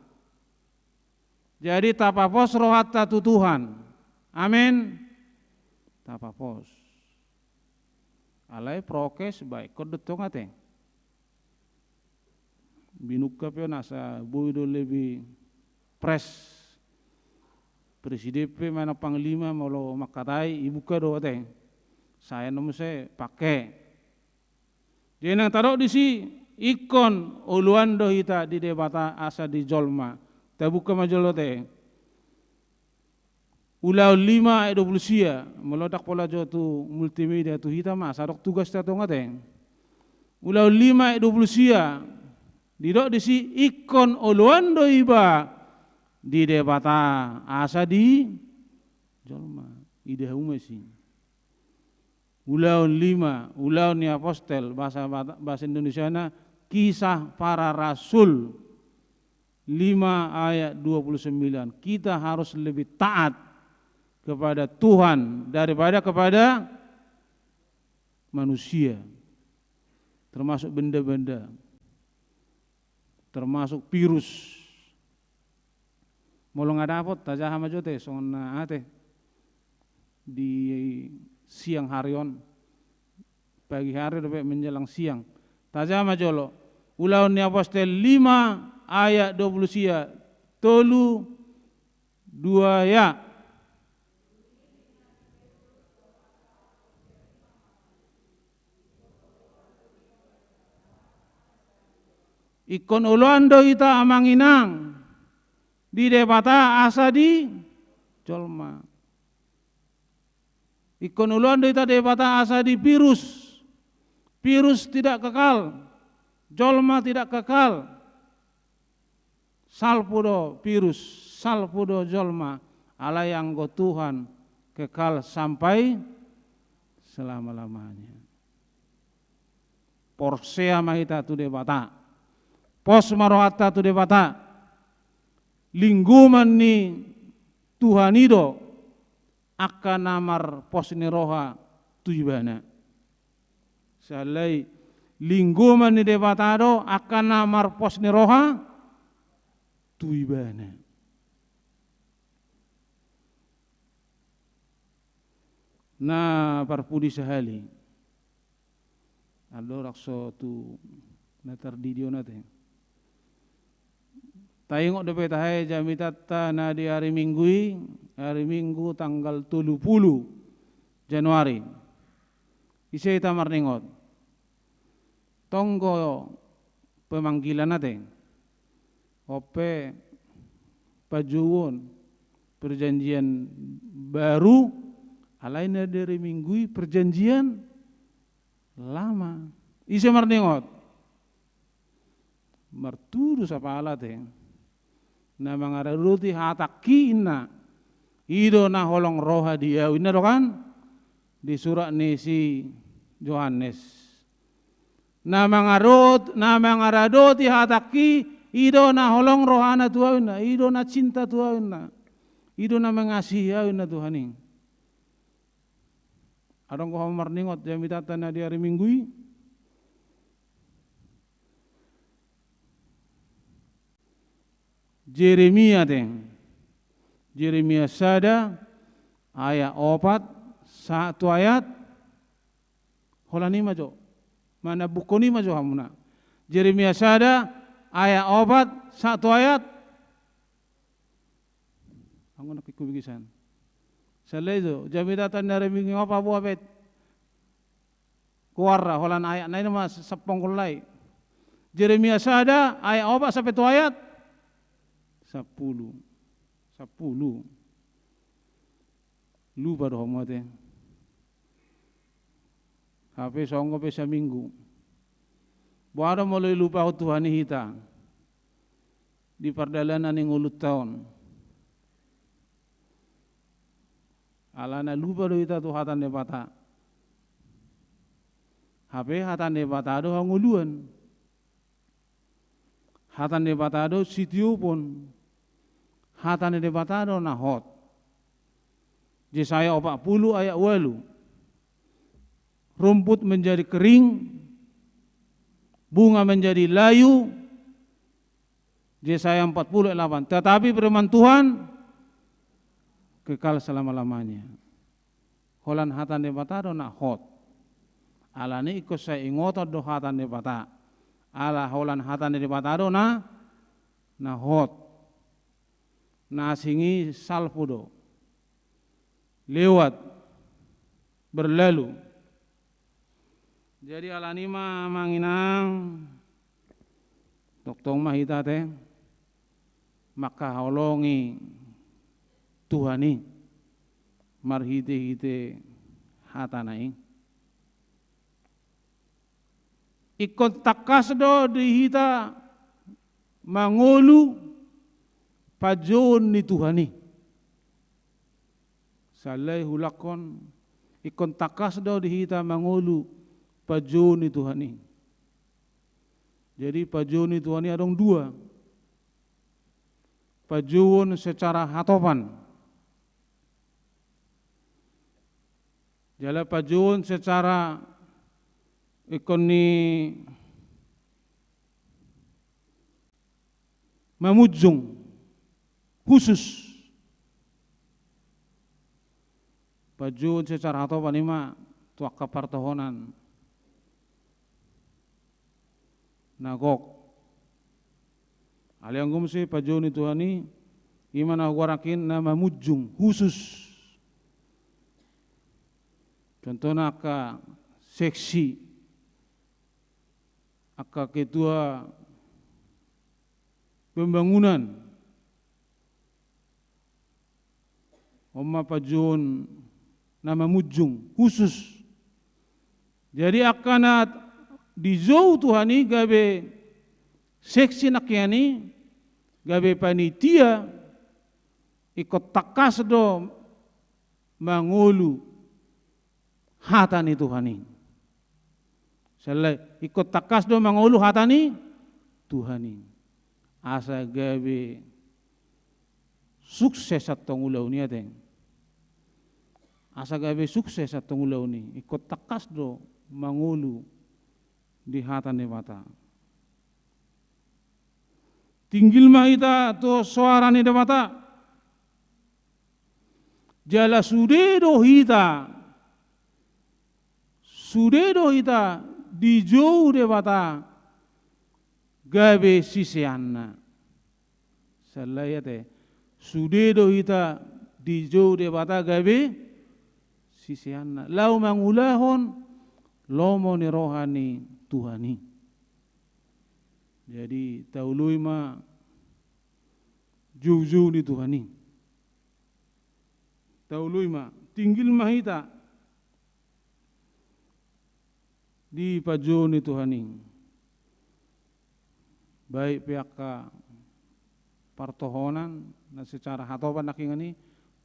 Jadi tapapos rohanta tu Tuhan. Amin. Tapapos. Alai prokes baen do tong ate. Binungka pe on asa boi do lebih fresh. Presiden pe manang panglima molo mangkatai, ibungka do ate. Sai annon muse pake. Jadi naeng tadok disi, ingkon oloan do hita di Debata asa di jolma. Tabungka ma jolo ate. Ulaon lima ayat dua pulu sia, molo ndang pola jo tu multimedia tu hita ma, asa adong tugasta tong ate. Ulaon lima ayat dua pulu sia, didok disi ingkon oloan do iba di Debata asa di jolma. Ida hamu ma disi. Ulaon lima, Ulaon ni Apostel, bahasa, bahasa Indonesiana Kisah Para Rasul lima ayat dua puluh sembilan. Kita harus lebih taat kepada Tuhan daripada kepada manusia, termasuk benda-benda, termasuk virus. Molo nga dapot, tajaha ma jo ate, songon na ate di siang hari on, pagi hari dope menjelang siang. Tajaha ma jolo. Ulaon ni Apostel lima ayat dua pulu sia, tolu, dua ya. Ingkon oloan do hita amang inang di Debata asa di jolma. Ingkon oloan do hita Debata asa di virus. Virus tidak kekal. Jolma tidak kekal. Salpu do virus, salpu do jolma, alai anggo Tuhan kekal sampai selama-lamanya. Porsea ma hita tu Debata. Pos ma rohanta tu Debata. Linggoman ni Tuhan i do angka na marpos ni roha tu Ibana. Sahali linggoman ni Debata do angka na marpos ni roha tu Ibana. Na parpudi sahali. Andorang so tu na tardidi on ate. Taingot dope tahe jamitanta na di ari Minggu i, ari Minggu tanggal tolu pulu Januari. Ise hita marningot? Tong do pemanggilan ate. On pe panjouon, perjanjian baru, alai na di ari Minggu i perjanjian lama. Ise marningot? Martudu sapala ate. Na mangaradoti hatangki inna, i do na holong roha di ahu inna do kan? Di surat ni si Johannes. Na mangarot-, na mangaradoti hatangki, i do na holong rohana tu ahu inna, i do na cinta tu ahu inna, i do na mengasihi ahu inna Tuhan i. Adong do ho marningot jamitanta na di ari Minggu i? Jeremia ate. Jeremia sada ayat opat sahat tu ayat, holan i ma jo. Manambukkon i ma jo hamuna. Jeremia sada ayat opat sahat tu ayat. Anggo na kikku bigisan. Sala i jo, jamitanta na ari Minggu i, opat boa bet. Goarna, holan ayat nai nama sampulu lai. Jeremia sada ayat opat sampe tu ayat sampulu. Sampulu. Lupa do hamu ate. Hape songon pe saminggu. Boha do molo dilupahon Tuhan i hita di pardalanan ni ngolunta on? Alana lupa do hita tu hata ni Debata. Hape hata ni Debata do hangoluan. Hata ni Debata do sitiopon. Hata ni Debata do na hot. Jesaya opat pulu ayat ualu. Rumput menjadi kering, bunga menjadi layu. Jesaya empat puluh delapan. Tetapi firman Tuhan kekal selama-lamanya. Holan hata ni Debata do na hot. Alani ingkon sai ingoton do hata ni Debata. Ala holan hata ni Debata do na, na hot. Na asing i salpu do. Lewat. Berlalu. Jadi alani ma amang inang, tongtong ma hita te mangkaholongi Tuhan i marhite-hite hatana i. Ingkon tangkas do di hita mangolu panjouon ni Tuhan i. Sala i huulakhon, ingkon tangkas do di hita mangolu panjouon ni Tuhan i. Jadi panjouon ni Tuhan i adong dua. Panjouon secara hatopan. Jala panjouon secara ingkon ni mamunjung, khusus. Panjouon secara hatopan i ma tu angka partohonan na gok. Alai anggo muse panjouon ni Tuhan i, i ma na hugoarahon na mamunjung, khusus. Contohna angka seksi, angka ketua pembangunan. On ma panjouon na mamunjung, khusus. Jadi angka na dijou Tuhan i gabe seksi nangkiningan i, gabe panitia, ingkon tangkas do mangolu hata ni Tuhan i. Sala i, ingkon tangkas do mangolu hata ni Tuhan i. Asa gabe sukses antong ulaon i ate. Asa gabe sukses antong ulaon i. Ingkon tangkas do mangolu di hata ni Debata. Tinggil ma hita tu soara ni Debata. Jala sude do hita, sude do hita dijou Debata gabe siseanna. Sala i ate, sude do hita dijou Debata gabe siseanna. Laho mangulahon lomo ni roha ni Tuhan i. Jadi taoloi ma joujou ni Tuhan i. Taoloi ma, tinggil ma hita di panjouon ni Tuhan i. Baik pe angka partohonan na secara hatopan nangkiningan i,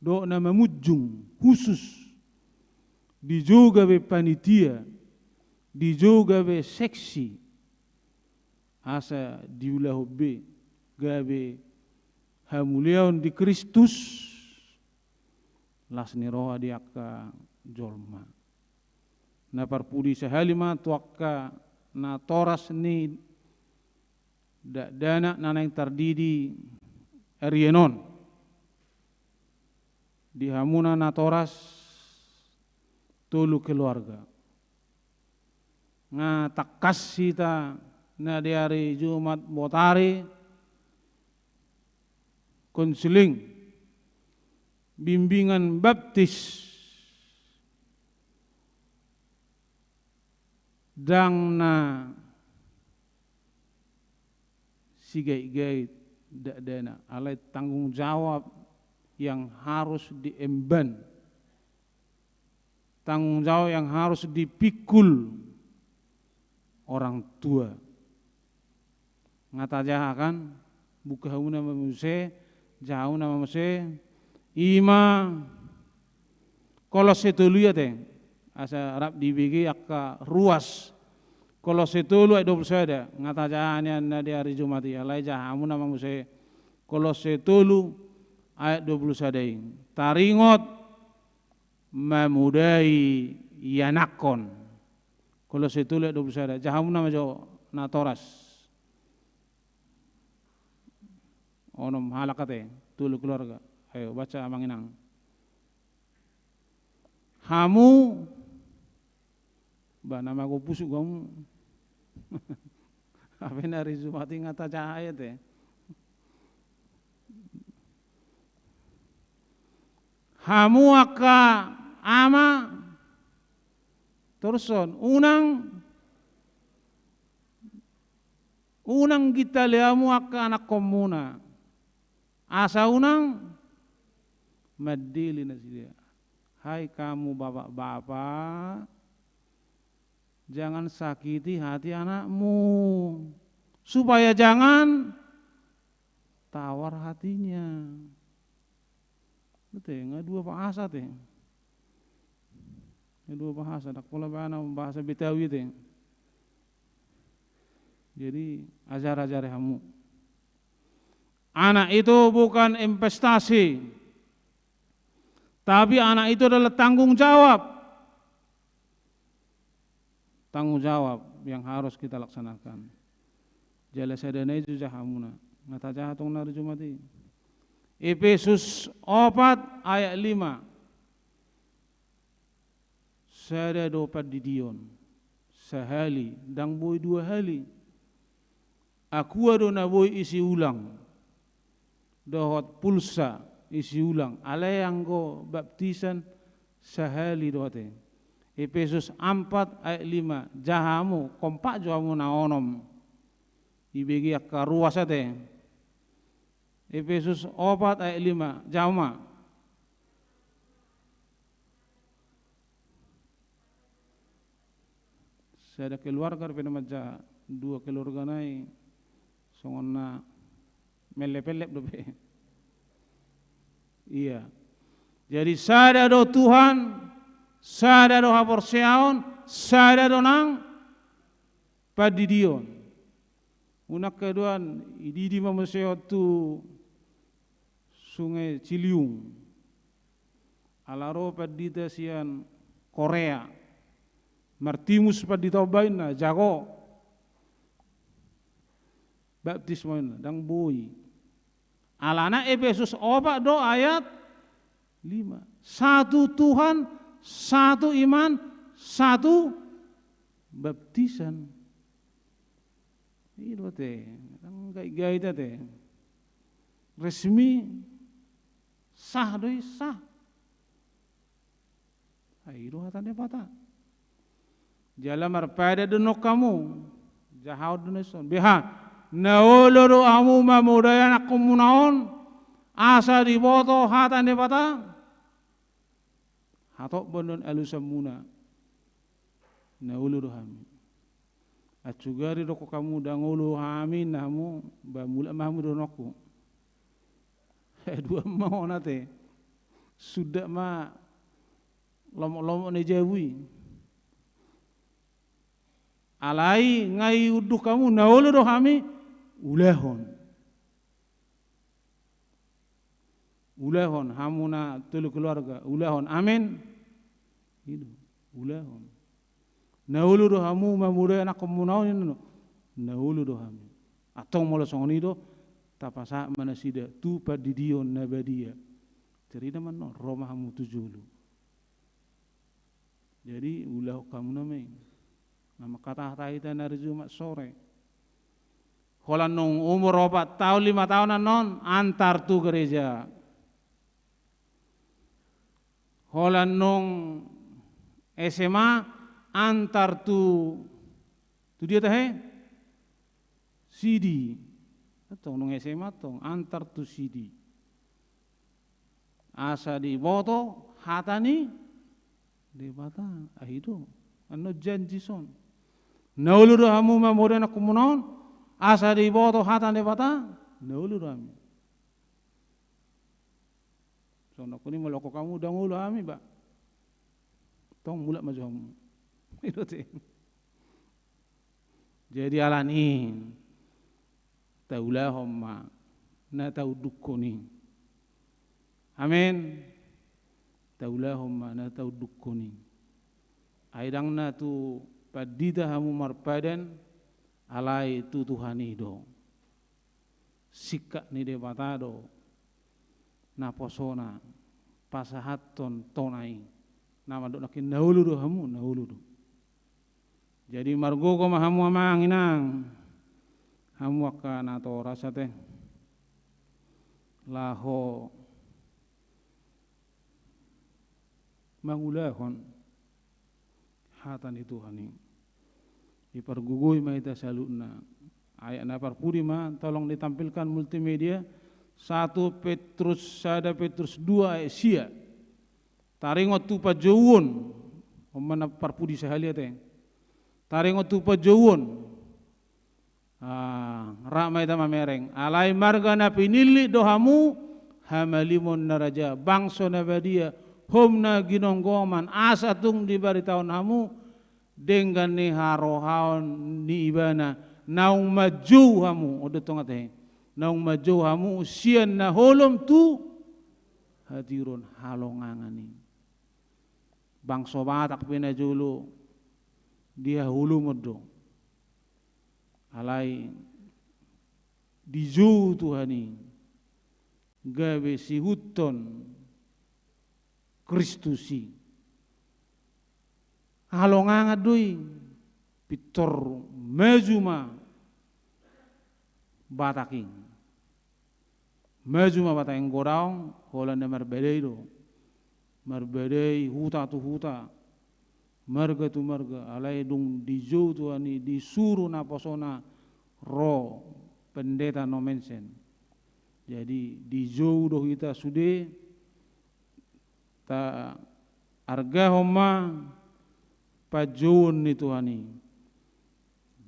dohot na mamunjung khusus, dijou gabe panitia, dijou gabe seksi, asa diulahon be gabe hamuliaon di Kristus, las ni roha di angka jolma. Na parpudi sahali ma tu angka natoras ni dakdanak na naeng tardidi arian on. Di hamuna natoras tolu keluarga. Nga tangkas hita na di ari Jumat botari, konseling, bimbingan baptis, ndang na sigait-gait dakdanak, alai tanggung jawab yang harus diemban, tanggung jawab yang harus dipikul orang tua. Nga tajaha kan, buka hamuna ma muse, jaha hamuna ma muse, i ma Kolose tolu i ate, asa rap dibege angka ruas Kolosse tolu ayat dua pulu sada, nga tajaha nian na di ari Jumat i, alai jaha hamuna ma muse Kolosse tolu ayat dua pulu sada i. Taringot mamodai ianakhon. Kolosse tolu ayat dua pulu sada, jaha hamuna ma jo natoras. Onom halak ate, tolu keluarga. Ayo, baca amang inang. Hamu, ba, na mago pusuk hamu. Hape na ari Jumat i nga tajaha ate. Hamu angka ama, torus on, unang, unang gintali hamu angka anakhonmuna. Asa unang mandele nasida. Hai kamu bapak-bapak, jangan sakiti hati anakmu, supaya jangan tawar hatinya. Ate, nga dua bahasa ate. Nga dua bahasa, ndang pola baen bahasa Betawi ate. Jadi, ajar-ajari hamu. Anak itu bukan investasi, tapi anak itu adalah tanggung jawab. Tanggung jawab yang harus kita laksanakan. Jala sada nai jo jaha hamuna. Nga tajaha tong na ari Jumat i. Epesus opat ayat lima. Sada do pandidion, sahali, ndang boi dua hali. Akua do na boi isi ulang, dohot pulsa isi ulang, alai anggo baptisan sahali do ate. Epesus ampat ayat lima, jaha hamu, kompak jo hamu na onom. Ibege angka ruas ate. Epesus opat ayat lima, jaha ma. Sada keluarga dope na manjaha, dua keluarga nai songon na mellep-ellep dope. Iya. Jadi sada do Tuhan, sada do haporseaon, sada do nang pandidion. Unang keduan, ididi ma muse on tu Sungai Ciliwung. Ala ro pandita sian Korea. Martimus pandita on baen na, jago. Baptis ma inna, ndang boi. Alana Epesus opat do ayat lima. Satu Tuhan, satu iman, satu baptisan. I do ate, ndang gait-gait ate. Resmi, sah do i, sah. Ai i do hata ni Debata. Jala marpadan do annon hamu. Jahaon do na dison. Beha, na olo do hamu mamodai anakhonmuna on, asa diboto hata ni Debata. Hatop banon alusanmuna. Na olo do hami. Atsugari dokkon hamu ndang olo hami na hamu, ba mulak ma hamu dohononku. Dua ma on ate. Suda ma lomok-lomok ni jabu i. Alai nga iunduk hamu, na olo do hami ulahon. Ulahon, hamu na tolu keluarga, ulahon. Amin. I do, ulahon. Na olo do hamu mamodai anakhonmuna on, ninna. Na olo do hami. Antong molo songon i do, tapasahat ma nasida tu pandidion na badia. Tarida ma annon, ro ma hamu tu jolo. Jadi, ulahon hamu nama i. Na mangkatahata hita na ari Jumat sore. Holan nung umur opat taon, lima taon annon, antar tu gereja. Holan nung S M A, antar tu, tu dia tahe? Sidi. Antong nung S M A antong, antar tu sidi. Asa diboto hata ni Debata, ai i do. Annon janji son. Na olo do hamu mamodai anakhonmuna on, asa diboto hata ni Debata, na olo do hami. Songon nangkin i molo dokkon hamu ndang olo hami ba. Antong mulak ma jo hamu. I do ate. Jadi alani i taulahon ma na taundukhon i. Amen. Taulahon ma na taundukhon i. Ai ndang na tu pandita hamu marpadan, alai tu Tuhan i do. Singkat ni Debata do naposona pasahathon tona i. Na mandok nangkin na olo do hamu, na olo do. Jadi margogo ma hamu amang inang, hamu angka natorasate, laho mangulahon hata ni Tuhan i. Dipargogoi ma hita saluhutna. Ayat na parpudi ma, tolong ditampilkan multimedia, satu Petrus, sada Petrus dua ayat sia. Taringot tu panjouon, on ma na parpudi sahali ate. Taringot tu panjouon. Ah, rap ma hita mamereng. Alai marga na pinillit do hamu, hamalimon na raja, bangso na badia, houm na ginonggoman, asa tung dibaritahon hamu denggan ni harohaon ni Ibana, naung manjou hamu, on do tong ate, naung manjou hamu sian na holom tu hatiuron, halongangan i. Bangso Batak pe na jolo dihaholomon do. Alai dijou Tuhan i gabe siihuthon Kristus i. Halongangan do i, pintor maju ma Batak i. Maju ma Batak i, anggo daong holan na marbadai do. Marbadai huta tu huta, marga tu marga, alai dung dijou Tuhan i, disuru naposona ro Pendeta Nommensen. Jadi dijou do hita sude, taargahon ma panjouon ni Tuhan i.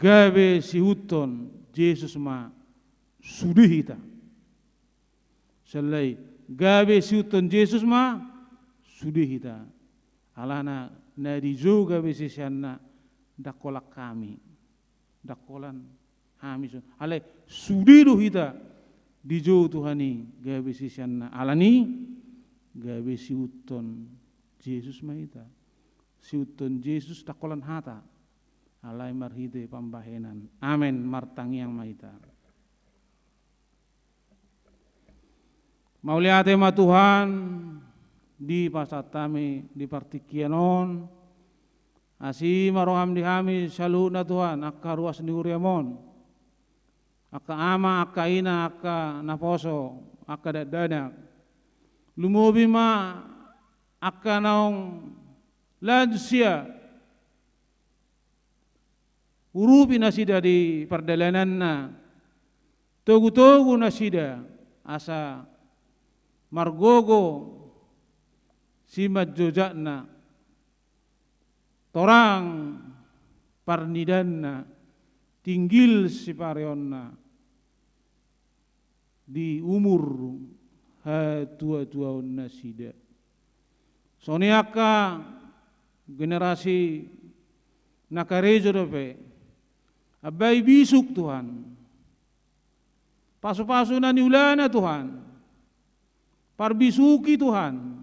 Gabe siihuthon Jesus ma sude hita. Sallai, gabe siihuthon Jesus ma sude hita. Alana na dijou gabe siseanna ndang holan hami. Ndang holan hami so. Alai sude do hita dijou Tuhan i gabe siseanna. Alani i gabe siihuthon Jesus ma hita. Siihuthon Jesus ndang holan hata. Alai marhite pambahenan. Amen. Martangiang ma hita. Mauliate ma Tuhan, dipasahat hami di partingkian on. Asi ma roham di hami saluhutna Tuhan, angka ruas ni huriam on. Angka ama, angka ina, angka naposo, angka dakdanak. Lumobi ma angka naung lansia. Urupi nasida di pardalananna, togu-togu nasida asa margogo simanjojakna, torang parnidaanna, tinggil sipareonna di umur hatuatuaon nasida. Songon i angka generasi na karejo dope, ambai bisuk Tuhan. Pasupasu na niulana Tuhan. Parbisuki Tuhan.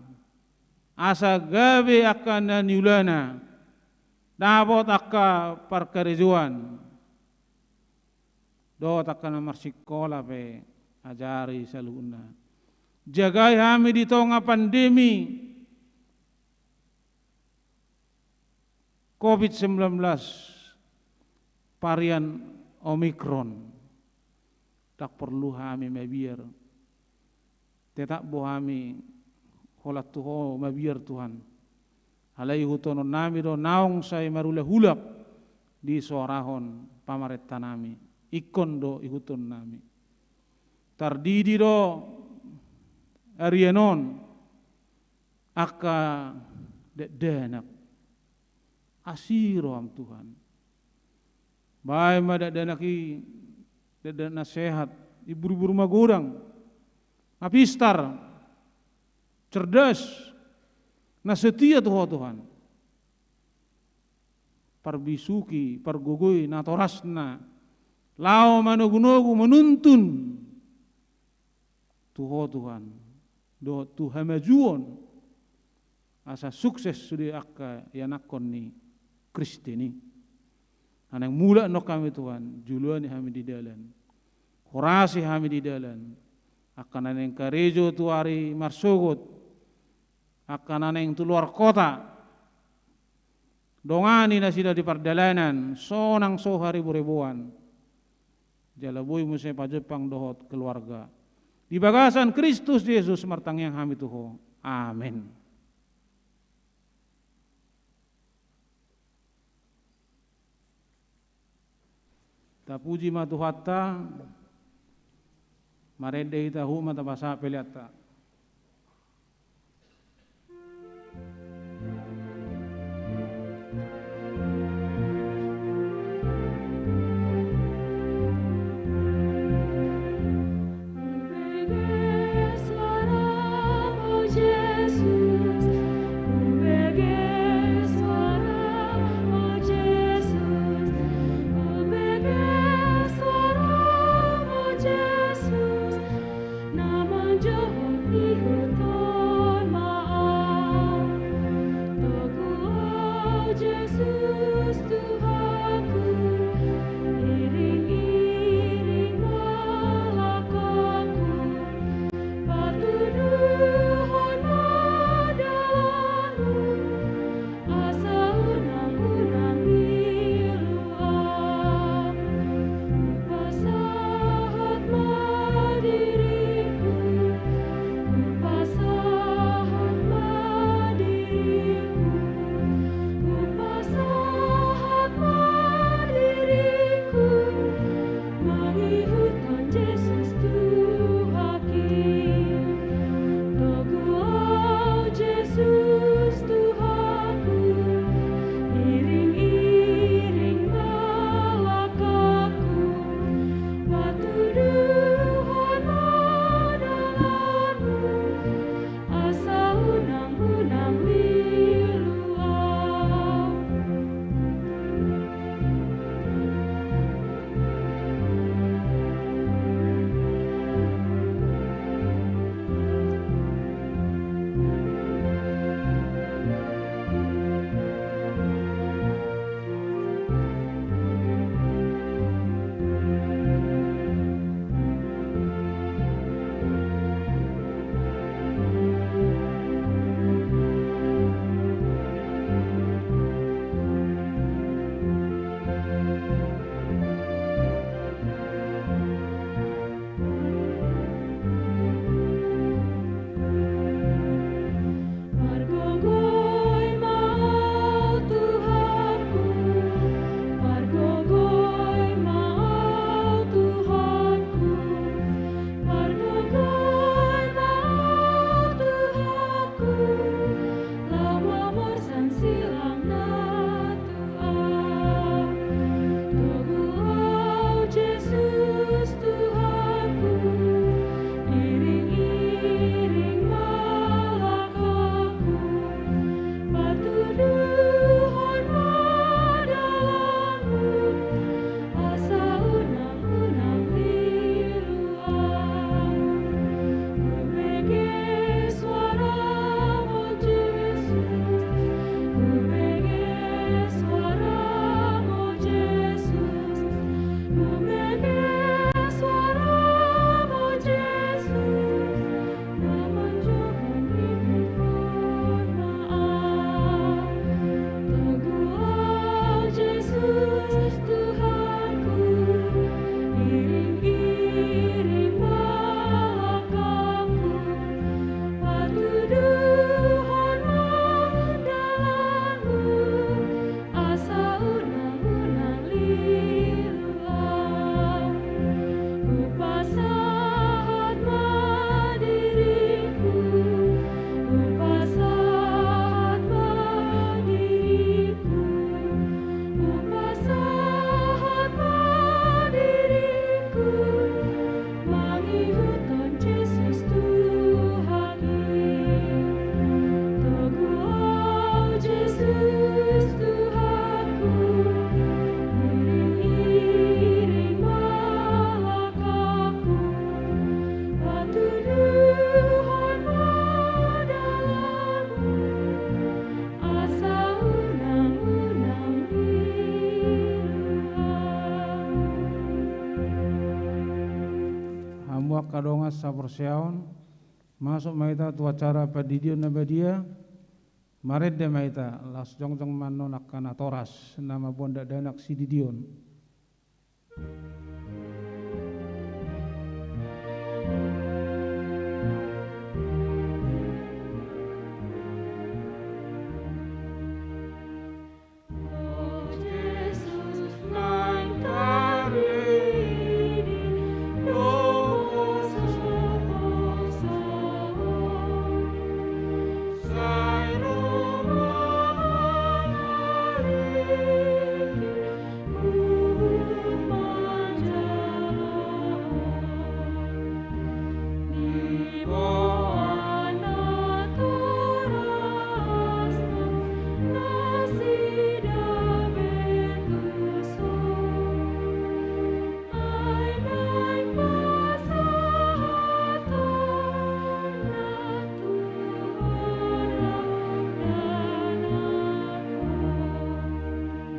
Asa gabe angka na niulana dapot angka parkarejoan. Dohot angka na marsikola pe, ajari saluhutna. Jagai hami di tonga pandemi covid sembilan belas varian Omicron. Ndang porlu hami mabiar. Tetap do hami holan tu Ho mabiar Tuhan. Alai ihuthononnami do naung sai marulahulak disoarahon pamarentanami. Ingkon do ihuthononnami. Tardidi do arian on angka dakdanak. Asi roham Tuhan. Baen ma dakdanak i, dakdanak na sehat, iburibur magodang, na pistar, cerdas, na setia tu Ho Tuhan. parbisuhi, pargogoi natorasna, laho manogunogu, manuntun tu Ho Tuhan, dohot tu hamajuon, asa sukses sude angka ianakhon ni Kristen i. Na naeng mulak annon hami Tuhan, joloani hami di dalan, horasi hami di dalan, angka na naeng karejo tu ari marsogot, angka na naeng tu luar kota, dongani nasida di pardalanan, sonang so hariboreboan. Jala boi muse pajumpang dohot keluarga. Di bagasan Kristus Jesus martangiang hami tu Ho. Amen. Tapuji ma Tuhanta, marende hita, huhut ma tapasahat peleanta. Angka dongan saporseaon, masuk ma hita tu acara pandidion na badia. Marende ma hita, laos jongjong ma annon angka natoras na mamboan dakdanak sididion.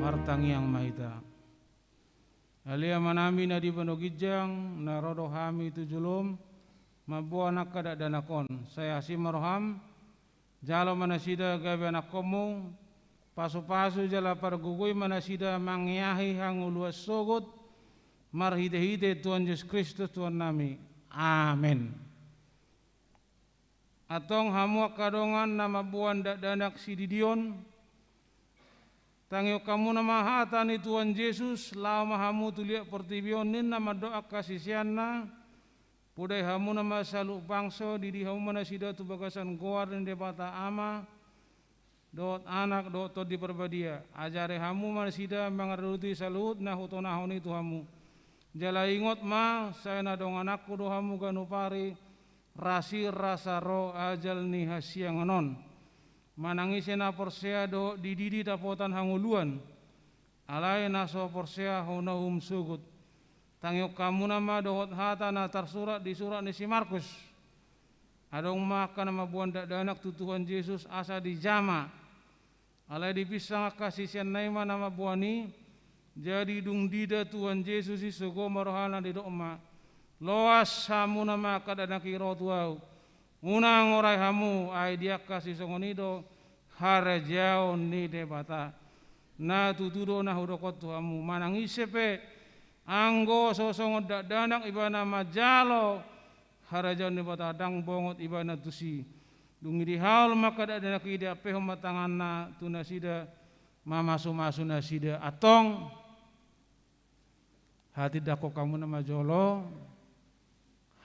Martangiang ma hita. Ale Amanami na di banua ginjang, na ro do hami tu jolom, mamboan angka dakdanak on, sai asi ma roham, jalo ma nasida gabe anakkonmu, pasupasu jala pargogoi ma nasida mangeahi hangoluan sogot, marhitehite Tuhan Jesus Kristus Tuhannami. Amen. Antong hamu angka dongan na mamboan dakdanak sididion, tangihon hamuna ma hata ni Tuhan Jesus, laho ma hamu tu liat portibi on ninna mandok angka siseanna, podai hamuna ma saluhut bangso, didi hamu ma nasida tu bagasan goar ni Debata Ama, dohot Anak, dohot Tondi Parbadia. Ajari hamu ma nasida mangaradoti saluhut na hutonahon i tu hamu. Jala ingot ma, sai na dongananku do hamu ganup ari, rasirasa ro ajal ni hasiangan on. Manang ise na porsea dohot dididi dapotan hangoluan, alai na so porsea hona uhum sogot. Tangihon hamuna ma dohot hata na tarsurat di surat ni si Markus. Adong ma angka na mamboan dakdanak tu Tuhan Jesus asa dijama. Alai dipinsang angka siseanna i ma na mamboan i, jadi dung diida Tuhan Jesus i sogo ma rohana didok ma, loas hamuna ma angka dakdanak i ro tu ahu. Unang orai hamu, ai di angka sisongon i do harajaon ni Debata. Na tutu do na hudok on tu hamu, manang ise pe, anggo so songon dakdanak ibana manjalo harajaon ni Debata, ndang bongot ibana tusi. Dung i dihaol ma angka dakdanak i, diampehon ma tanganna tu nasida, mamasumasu nasida. Antong, hatindangkon hamuna ma jolo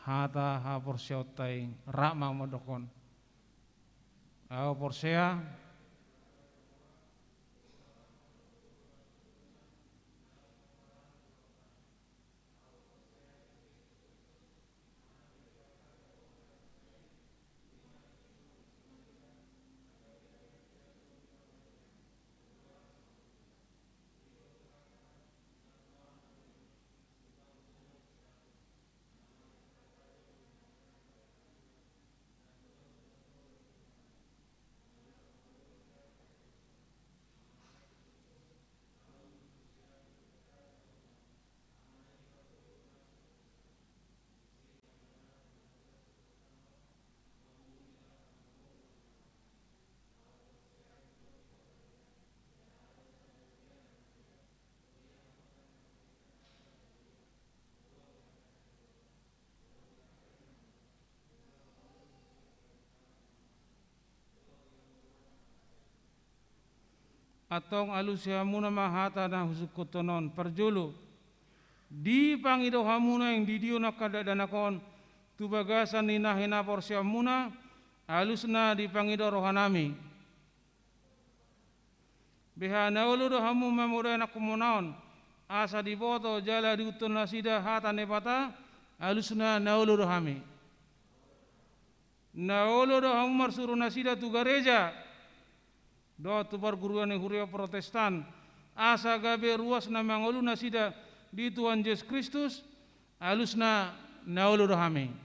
hata haporseaonta i, rap ma mandokhon. Ahu porsea. Antong alusi hamuna ma hata na husungkunhon on. Parjolo, dipangido hamu naeng didion angka dakdanak on tu bagasan ni na hinaporseaonmuna, alusna dipangido rohanami. Beha na olo do hamu mamodai anakkonmuna on, asa diboto jala diihuthon nasida hata ni Debata, alusna na olo do hami. Na olo do hamu marsuru nasida tu gareja dohot tu parguruan ni huria Protestan, asa gabe ruas na mangolu nasida di Tuhan Jesus Kristus, alusna na olo do hami.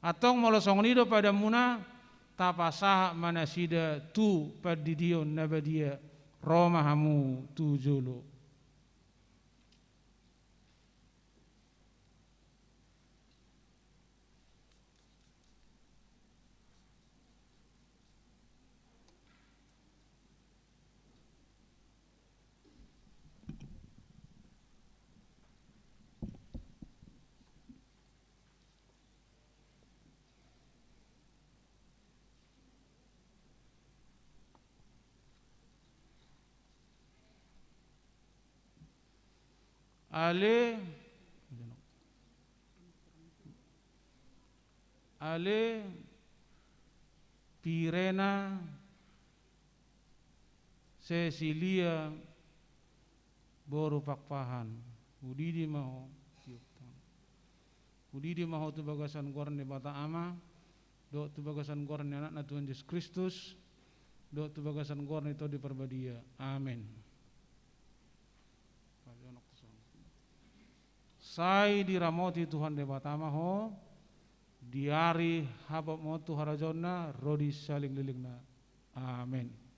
Antong molo songon i do padanmuna, tapasahat ma nasida tu pandidion na badia, ro ma hamu tu jolo. Ale, ale Pirena Cecilia boru Pakpahan, hudidi ma ho, tiop tangan. Hudidi ma ho tu bagasan goar ni Debata Ama, dohot tu bagasan goar ni Anakna Tuhan Jesus Kristus, dohot tu bagasan goar ni Tondi Parbadia. Amen. Sai diramoti Tuhan Debata ma ho, di ari hamu tu harajaonna, ro di salelenglelengna. Amen.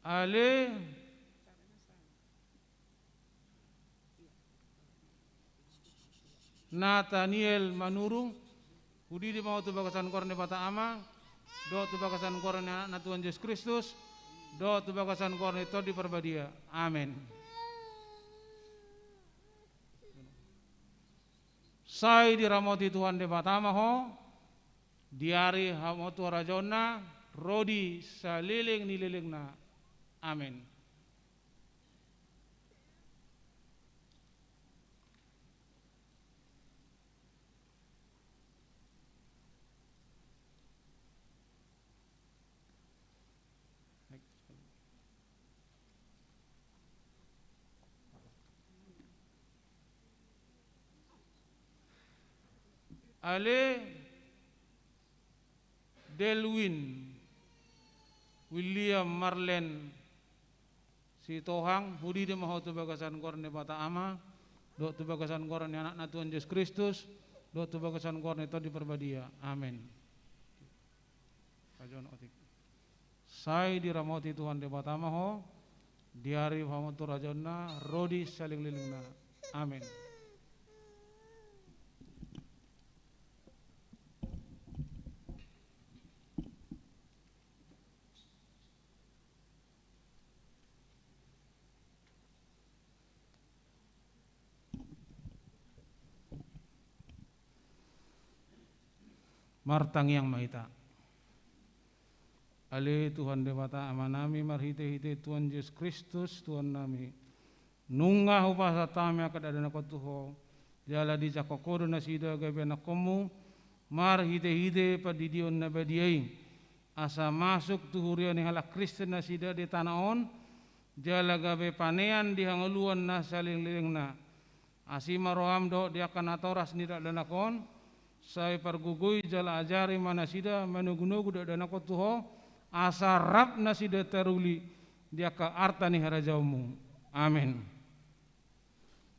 Ale Nataniel Manurung, hudidi ma ho tu bagasan goar ni Debata Ama, dohot tu bagasan goar ni Anakna Tuhan Jesus Kristus, dohot tu bagasan goar ni Tondi Parbadia. Amen. Sai diramoti Tuhan Debata ma ho, di ari hamu tu harajaonna, ro di saleleng ni lelengna. Amen. Ale Delwin William Marlen Sitohang, hudidi ma ho tu bagasan goar ni Debata Ama, dohot tu bagasan goar ni Anakna Tuhan Jesus Kristus, dohot tu bagasan goar ni Tondi Parbadia. Amen. Sai diramoti Tuhan Debata ma ho, di ari hamu tu harajaonna, ro di salelenglelengna. Amen. Martangiang ma hita. Ale Tuhan Debata Amanami, marhitehite Tuhan Jesus Kristus Tuhannami, nunga hupasahat hami angka dakdanak on tu Ho, jala dijangkon Ho do nasida gabe anakkonMu, marhitehite pandidion na badia i, asa masuk tu huria ni halak Kristen nasida di tano on, jala gabe panean di hangoluan na salelenglelengna. Asi ma rohaM dohot di angka natoras ni dakdanak on, sai pargogoi jala ajari ma nasida manogunogu dakdanak on tu Ho, asa rap nasida taruli di angka arta ni harajaonMu. Amen.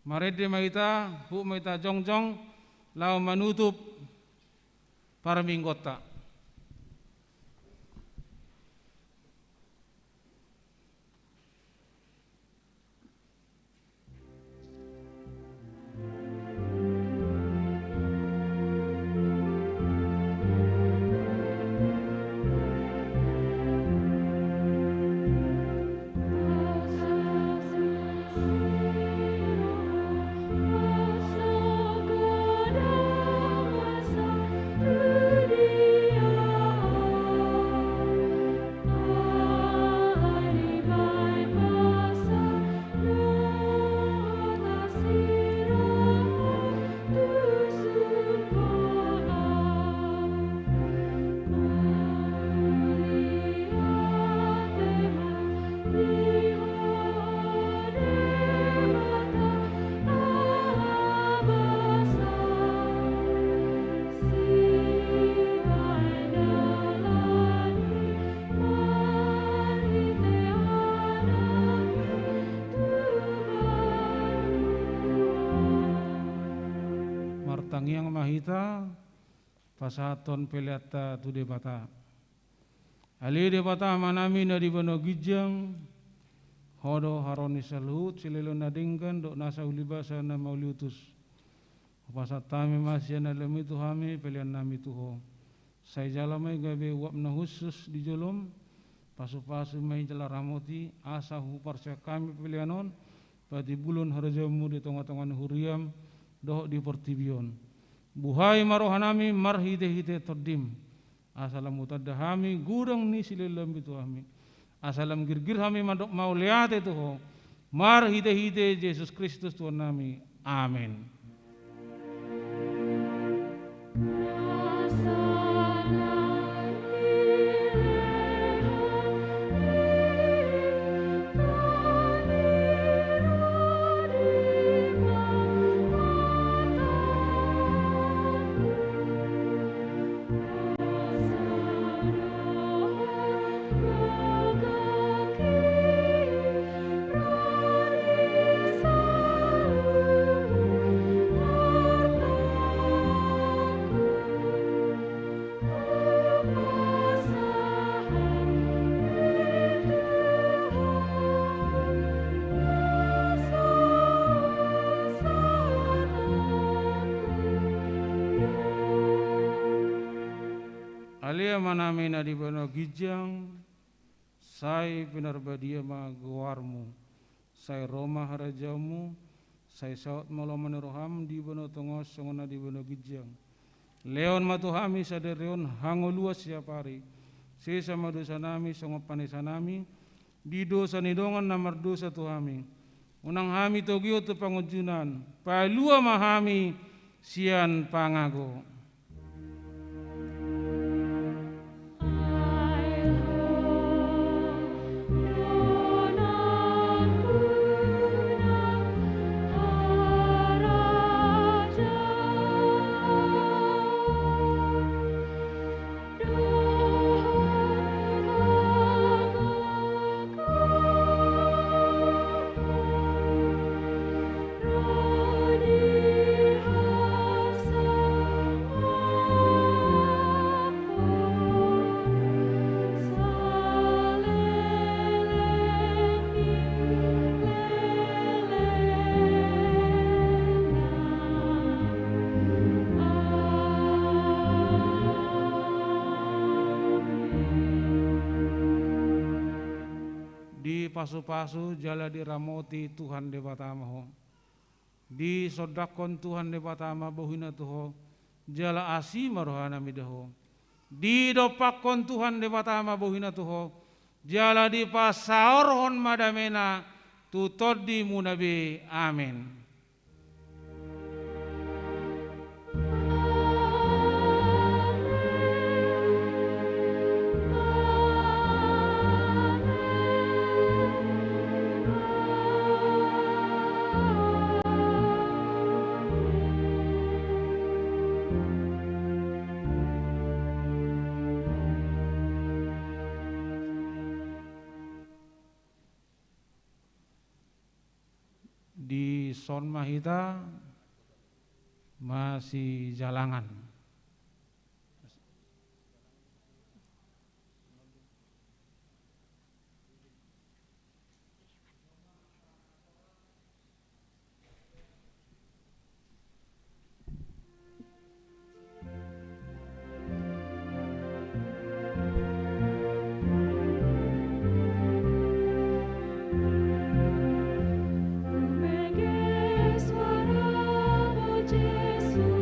Marende ma hita, huhut ma hita jongjong, laho manutup parmingguonta. Martangiang ma hita, pasahathon peleanta tu Debata. Ale Debata Amanami na di banua ginjang, Ho do haroro ni saluhut silehon na denggan dohot nasa ulibasa na mauliutus. Hupasahat hami ma sian na lehomi tu hami pelean nami tu Ho. Sai jalo ma i gabe uap na hushus di jolom, pasupasu ma i jala ramoti, asa huparsiak hami pelean on patimbulhon harajaonmu di tongatonga ni huriam dohot di portibi on. Buhai ma rohanami marhitehite Tondim, asa lam hutanda hami godang ni silehonlehonmi tu hami, asa lam girgir hami mandok mauliate tu Ho, marhitehite Jesus Kristus Tuhannami. Amen. Ale Amanami na di banua ginjang, sai pinarbadia ma goarmu, sai ro ma harajaonmu, sai saut ma lomo ni roham di banua tonga on songon na di banua ginjang. Lehon ma tu hami sadari on hangoluan siapari, sesa ma dosanami songon panesanami di dosa ni dongan na mardosa tu hami. Unang hami togihon tu pangunjunan, palua ma hami sian pangago. Dipasupasu jala diramoti Tuhan Debata ma ho. Disondangkon Tuhan Debata ma bohina tu ho, jala asi ma rohana mida ho. Didompakkon Tuhan Debata ma bohina tu ho, jala dipasaorhon ma damena tu tondimuna be. Amen. Dison ma hita masijalangan.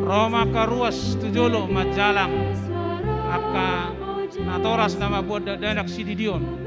Ro ma angka ruas tu jolo manjalang angka natoras na mambuat dakdanak sididion.